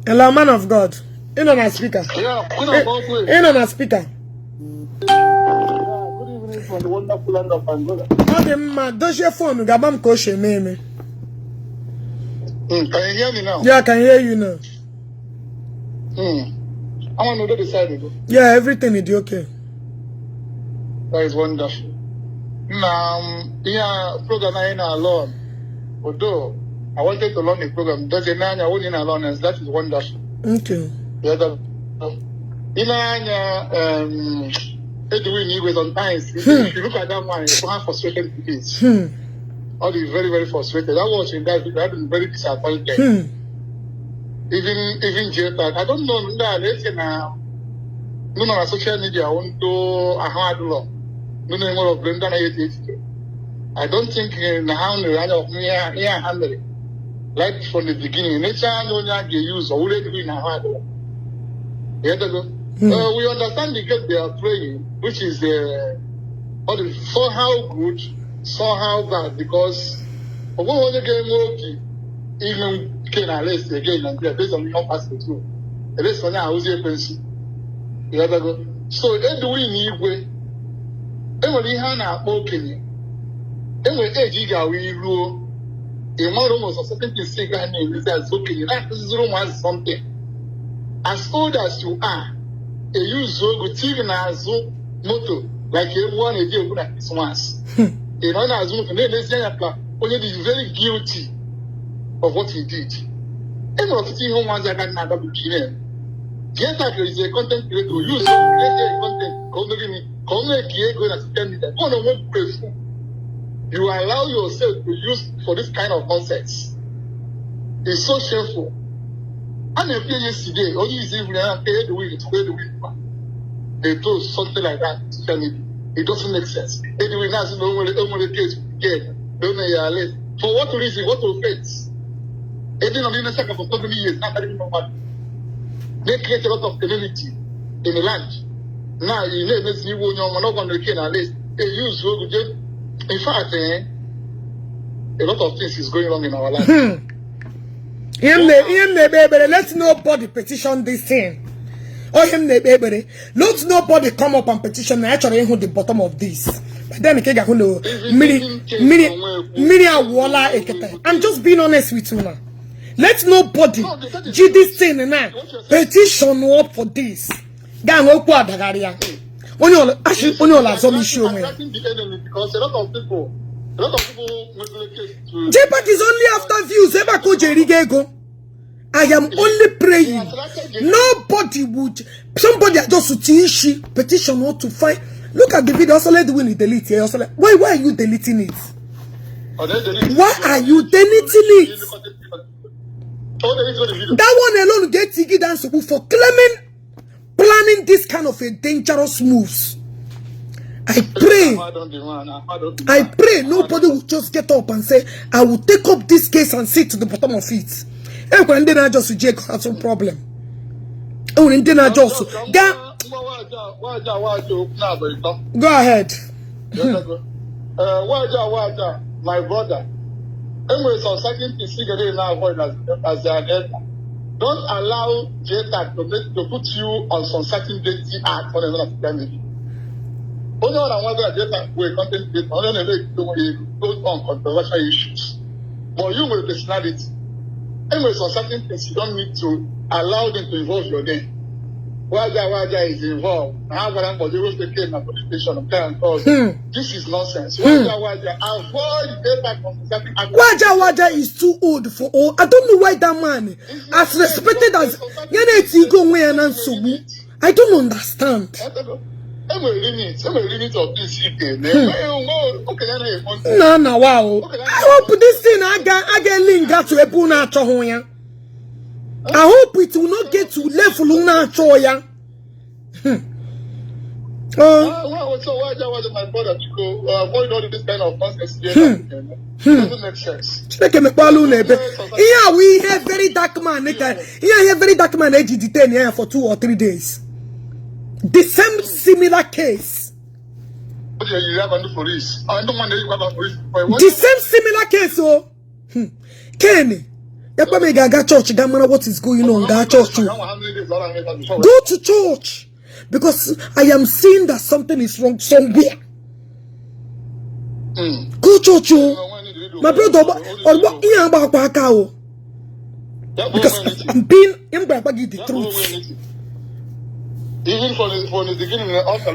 Hello, man of God. In on a speaker. Yeah, in on a speaker. Good evening from the wonderful land of Angola. Okay, ma, does your phone Gabam Koshe name? Can you hear me now? Yeah, I can hear you now. I want to know the side. Yeah, everything is okay. That is wonderful. Now, yeah, program I in alone. Although I wanted to learn the program, does it now I won't in alone, and that is wonderful. Okay. The other, Edwin, he was on time. If you look at that man, you have frustrated kids. All is very, very frustrated. I was in that video, I've been very disappointed. Even Jpac, I don't know that let's say now. No, on social media, I want to a hard law. No, more of Brenda. I don't think in the hand of me handle it. Like from the beginning, nature no they use already in a hard law. We understand the game they are playing, which is somehow good, somehow bad, because for what the game okay, even can arrest again and based on your past through. The rest of now is a pencil. So Edwin Igwe, Emily Hannah Okenye, Emily Ejiga we rule. A model was a certain thing name is as Okenye. That is room as something. As old as you are, a use good TV as motto, like everyone a deal like this once. A non as one only is very guilty of what he did. Every of the home ones that got another beginning. Jpac is a content creator who use content. You allow yourself to use for this kind of nonsense. It's so shameful. And if you yesterday, only is even pay the way they do something like that. It doesn't make sense. Anyway, now the case for what reason? What offense? Even on the second for so many years, not even nobody. They create a lot of community in the land. Now you know this you will not going to kill at least. They use in fact, a lot of things is going on in our life. Let nobody petition this thing. Let nobody come up and petition. Actually, who the bottom of this. But then I'm just being honest with you now. Let nobody do this thing now. Petition up for this. Gang up what Dagaria. Because a lot of people Jpac is only after views. I am only praying. Nobody would. Somebody just to petition not to find. Look at the video. Also, let the win delete here. Why are you deleting it? Why are you deleting it? That one alone gets Iggy dance for planning this kind of a dangerous moves. I pray nobody will just get up and say, I will take up this case and see to the bottom of it. And when they just reject have some problem. Oh, and then I just go ahead. My brother. Anyways, on second thing, as their agenda. Don't allow Jpac to put you on some certain dating act on another family. Only one I want to Jpac will content creator, only goes on controversial issues. But you with personality. Anyways, on certain things, you don't need to allow them to involve your name. Waja is involved. I have one for the police station. This is nonsense. Waja, avoid Jpac on certain act. Waja is too old for all. I don't know why that man, as respected as I don't understand. No, wow. I hope this thing I get linked to a puna chohoya. I hope it will not get to level una choya. So why was my brother to go avoid all this kind of nonsense? Doesn't make sense. Yeah, we have very dark man. Yeah, very dark man. They detain here for 2 or 3 days. The same similar case. The same similar case. Oh, Kenny. Yakwa gaga church, gamana what is going on, ga church. Go to church. Because I am seeing that something is wrong somewhere. Go church, my brother, because I'm being the truth. Even from the beginning of the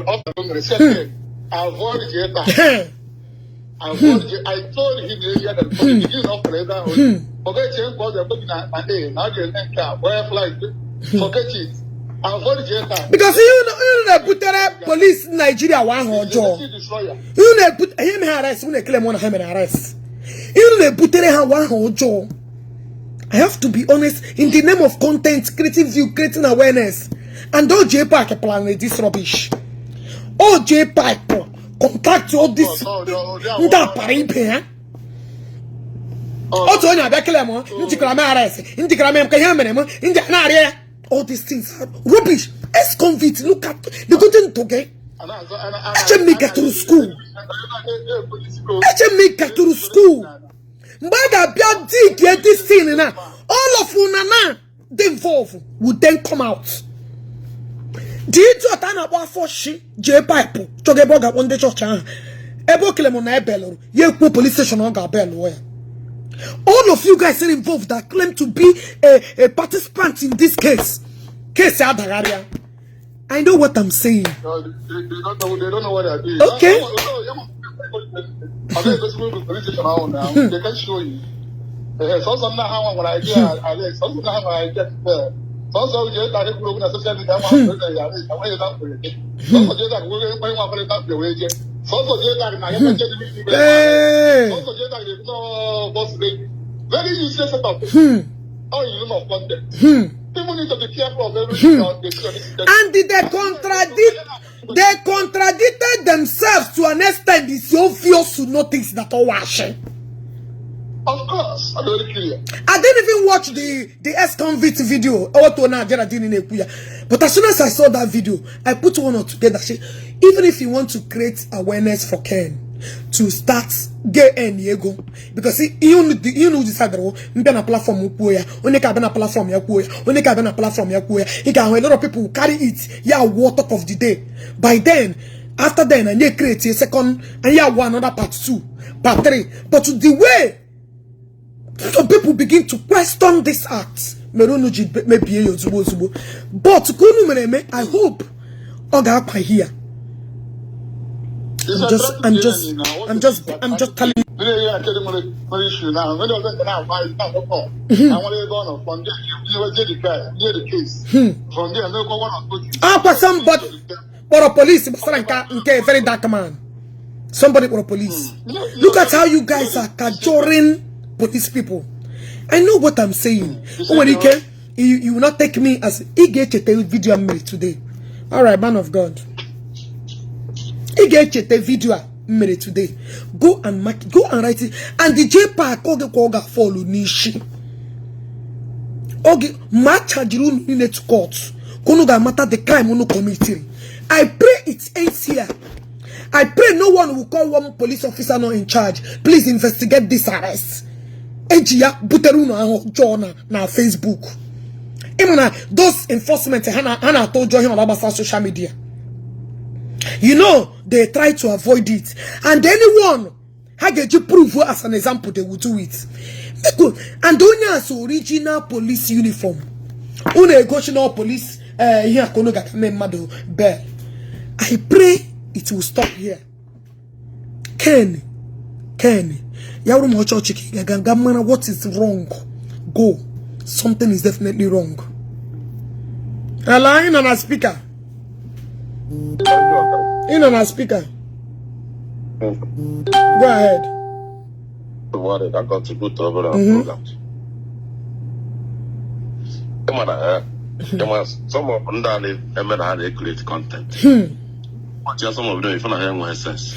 avoid Jpac. I told him earlier that from the beginning of the letter, forget change was the now the where flight, forget it. Avoid Jpac. Because you put police in Nigeria one or job. You put him arrest, you claim one him arrest. You put one whole job. I have to be honest, in the name of content, creating view, creating awareness. And all Jpac plan this rubbish. All Jpac contact all this. All these things are rubbish. Ex-convicts, look at they couldn't together. Let me get to school. Let me get to school. Get this thing now. All of you they involved would then come out. Do you do a time about for she Jpac Togeboga on the church? Ebo Kilemona Bello, you police station on Gabel. All of you guys are involved that claim to be a participant in this case. Case Adagaria. I know what I'm saying. They don't know what they're doing. Okay. They can show you. So somehow when I get Alex, somehow I get there. So you get a group of social media. I want it up for it. So you that we're going to up the way. So you that I have to boss very useless setup. Oh, you know content. People need to be careful of everything. And did they contradict? They contradicted themselves to an extent. It's obvious to notice that all washing. Of course, I'm very clear. I didn't even watch the ex-convict video. But as soon as I saw that video, I put one or together. Even if you want to create awareness for Ken to start gay and Diego, because you know this other a platform only can a platform only can a platform he can a lot of people carry it. Yeah, war talk of the day. By then, after then, and you create a second and yeah, one another part 2, part 3. But the way some people begin to question this act. But I hope Oga here. I'm just telling you. Somebody or a police, very dark man. Somebody or a police. Look at how you guys are cajoling police people. I know what I'm saying. When you will not take me as Ogechi video I made today. Alright, man of God. Ogechi video made today. Go and mark it, go and write it. And the Jpac Oge follow Nishi. Oge match Hajiru in to court. Konuga matter the crime on committee. I pray it ends here. I pray no one will call one police officer not in charge. Please investigate this arrest. Ejia Buteruno John na Facebook. Imana those enforcement Hana told him about social media. You know they try to avoid it, and anyone Hageji prove as an example they will do it. And Donya's original police uniform, unegotiable police here Konoga Mado Bell. I pray it will stop here. Ken. What is wrong? Go. Something is definitely wrong. In on a speaker. In on a speaker. Go ahead. I got to go to other programs. Some of them they create content. Some of them, if I have more sense.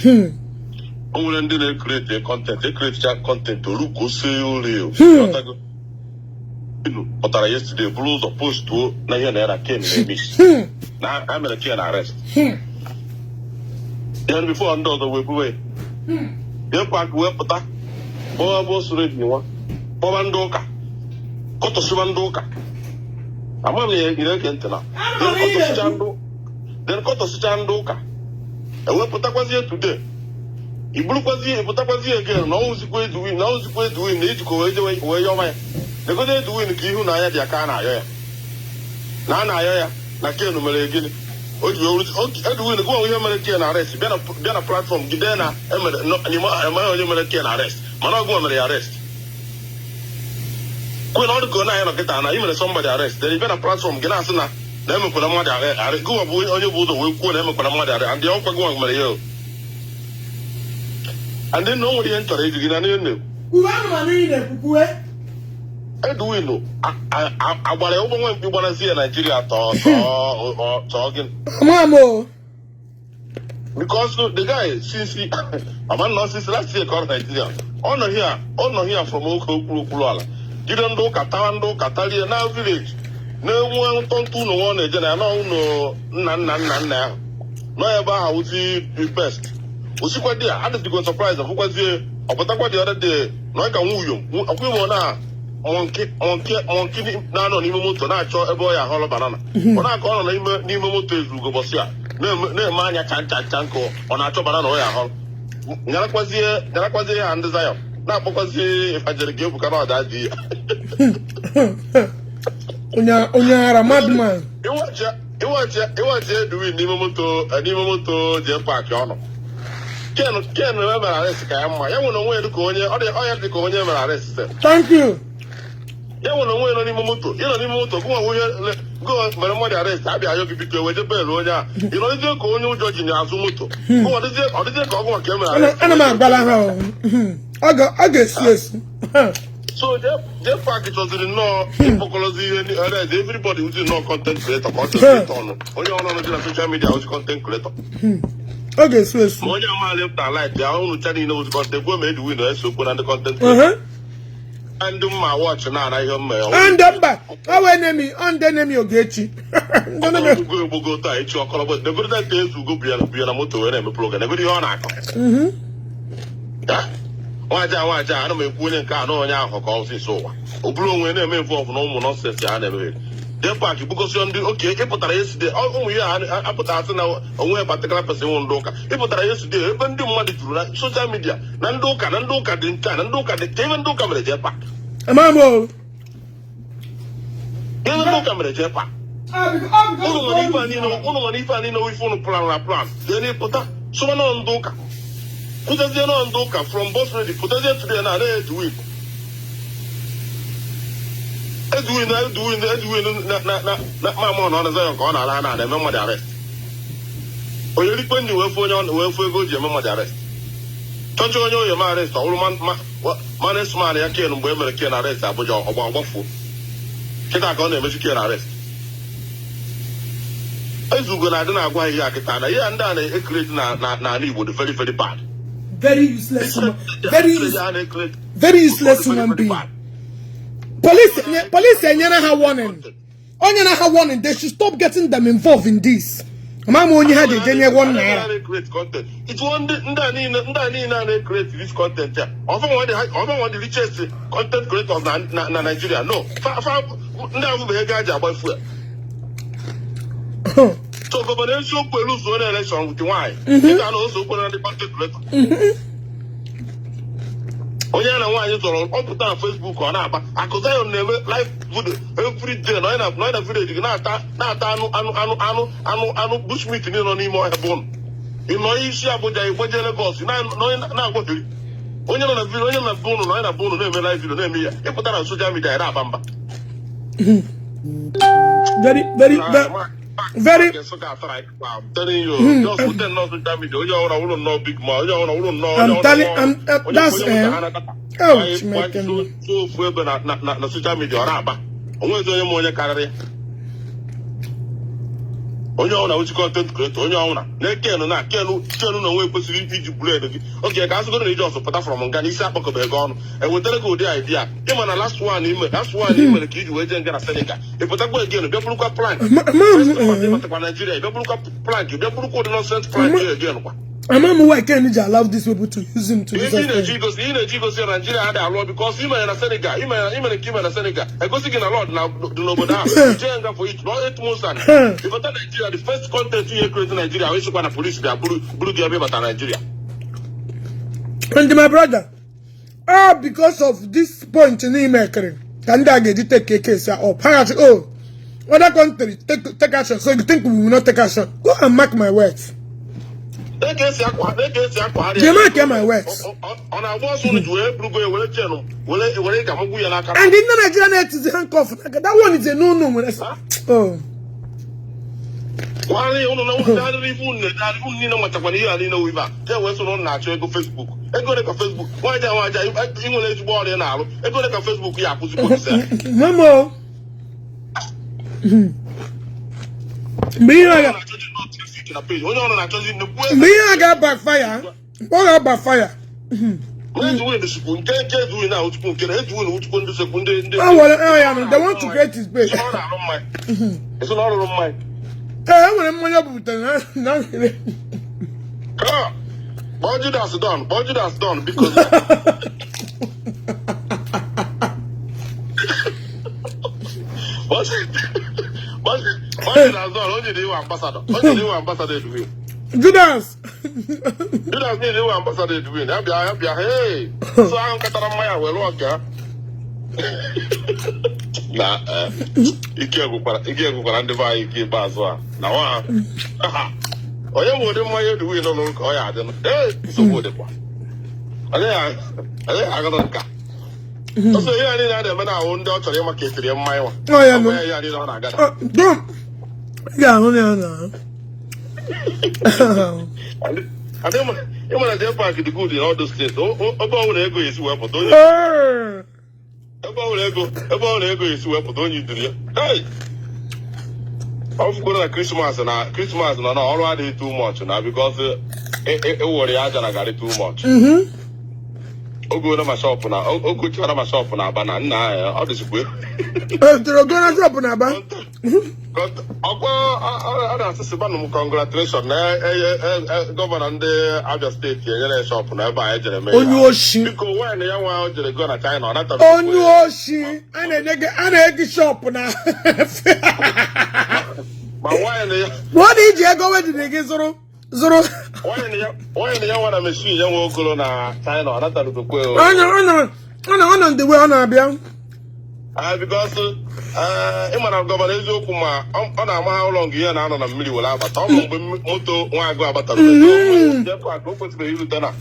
When they create their content, they create their content to look so but yesterday, police opposed to Naya came in miss. Now I'm in a can arrest. Then before under the way, you pack well, but I was reading one. Pomandoka. Koto Simandoka. Among the Iraqentana. Then Koto Sichandoka. And what Potaquasia today? Ibruquazi, Potaquazi again, no one's going to win, no one's going to win, need to go away where you're my. They're going to win the Kihuna Yakana. Nana, Nakeno Malagin. Edwin, go over American arrest. Then a platform, Gidena, no American arrest. Manago arrest. When all the Gona Ketana, even somebody arrest, then you better platform Ganasana, then we put a mother, I go on your boat, we'll put them a mother, and the upper going Mario. And then nobody entered it again. Edwin, I want to see Nigeria talking. Mamo. Because the guy, since he, I'm not since last year, called Nigeria. Honor here from Okulala. Didn't do Catando, Catalia, now village. No one don't know one agent, I know none. No, I would see the best. Was you quite there? I didn't go surprise of who was here. But the other day, like a woo, a woman. On kidney, no, Nimoto, not a boy, a hollow banana. When I call on Nimoto, Lugobosia, no mania cantanko, on a banana or a hall. Naraquazi and desire. Not because if I did give about that idea. Unyara madman. You watch doing Nimoto, Jpac. Can't remember arrest. I want to wear the corner, or the oil the corner arrest. Thank you. You want to win on Moto. You know, Moto, go on, but arrest. I be a yogi picture with the bell. You know, you go on your judge in Azumoto. What is it? Or did they go on camera? I guess, yes. So, their package was in no hypocrisy. Everybody who's in no content creator, only on social media was content creator. Okay, yes. When your man left our life, their own channel knows content, go made winner, so put on the content creator. And do my watch now, I hear me. And them back. Our enemy, and the enemy Ogechi. Go to each other, but the good days will go be a motor and a program. Every on. Watch out, I don't make winning car, no one out for calls is over. Blue when they may fall for no more nonsense. I never. Their party because you're okay. If I yesterday, oh, yeah, I put out now a particular person won't look. If I yesterday, even do money through social media. Nandoka didn't can, and look at the even do come to the Jpac. Mamo. Even do come to the Jpac. If I know if on plan. Then he put up someone on Doka. Put us on Doka from boss ready. Put us today and I ready to win. Edwin, not my mom on the Zion corner, and I remember the arrest. Or you depend you were for go to your mama arrest. Touch on your arrest, all man is smart, I can't wait a can arrest about your waffle. Get out on the Mexican arrest. As you go, I don't know why you are Katana, and then a create Nani would very, very bad. Very useless, very useless human being. Police have warning. Have warning. They should stop getting them involved in this. Mama only had a genuine one naira. It's one that create this content. Often one the richest content creators in Nigeria. No, now we have about food. So government should lose one election with why? You can also put on the content creator. Onyana why you on put on Facebook or not, I could say on live video every day. No, not video. Anu bush meeting in on him or bone. You know, you see about the budget boss. Now, what do you? When you're on a video, you're not bone, no, I'm bone, no, live video, name here. You put on social media, Bamba. Very. I'm telling you, just put them on social media. You don't know big man. You don't know. I'm telling. That's so na social media raba. Onwe zo yemo onye karịrị. Onye ọna uchi content creator, onye ọna. Na kenu na onwe kwesịrị iji blade gị. Okay, ka asụgo na iji ọsọ pụta from nga n'isi akpọkọbe ego ọnụ. Enwetara gị ụdị idea. Ịma na last one imere ka iji wee jee nga na Senegal. Ịpụtakwa again, bịa bụrụkwa plank. Ịpụtakwa Nigeria, bịa bụrụkwa plank, bịa bụrụkwa ụdị nonsense plank again kwa. Amam why can't you allow these people to use him to use in the Jigos Nigeria had a law because he may in Senegal, he may in Senegal. I go seeking a lot now, the Loboda, Jenga for it, not 8 months. If I tell Nigeria, the first content you create in Nigeria, I wish you want a police, they are blue Nigeria. And my brother, because of this point in email, can I get take a case up? Oh, other country take action. So you think we will not take action? Go and mark my words. They mark my words. On our boss, will will channel, will come and in the Nigerian is the handcuff. That one is a no. Oh. Why you don't know that you know what I know there was no natural go Facebook. I go to Facebook. Why you let you board now? I go to Facebook. Yeah, Mamo. Me, I got backfire. What about backfire? Let's do it. Spoon. Can't do it now. Spoon. Can I do it? Oh, well, they want to get his base. It's not on my. Budget has done. Budget has done because. Budget has done. Only the ambassador. Only the ambassador to win. Judas need the ambassador to win. Hey. So I'm Katamaya will work. Nah, you can't go and divide you bazwa. Now, oh, you wouldn't want to win on Koya. Hey, so good. I got a car. So, yeah, I didn't have a own daughter in my case. Oh, yeah, don't. Yeah, no. I don't want to Jpac the good in all those states. Oh, about the ego is weapon, don't you? About ego is weapon, don't you? Hey! I'm going to Christmas and already too much now because it worry I got it too much. Go to my shop now. Go to my shop now, but now all this way. Congratulations, Governor and the Abia State here shop now by Onyoshi. Because when the young one to go to China, not Onyoshi. And a shop now. But why what did you go with the Zoro? Why the young one machine young will go to China, not to go. On the way on Abia. Because Imana Governor Eziokwu ọ na-ama how long ihe na-anọ na mmiri were abata ọ mgbe moto nwa agụ abatara Jpac o kwesịrị irute na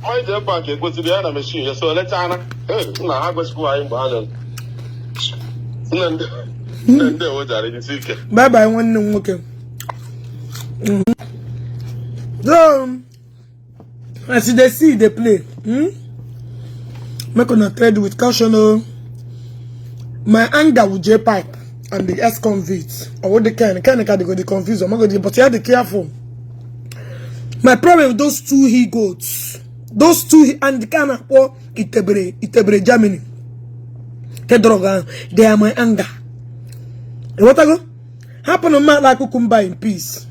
my Jpac ekwesịrị ya na machine ya so lechana na ha gosipụ anyị mgbe ha nne ndị ewejara isi ike bye bye nwanne m nwoke so as they see they play make una trade with caution. My anger with Jpac and the ex-convicts, or what they can they go the confuse them, but you have to be careful. My problem with those two he-goats, and the kind of Itebre Germany, they are my anger. And what I go? Happen on my like cucumber in peace.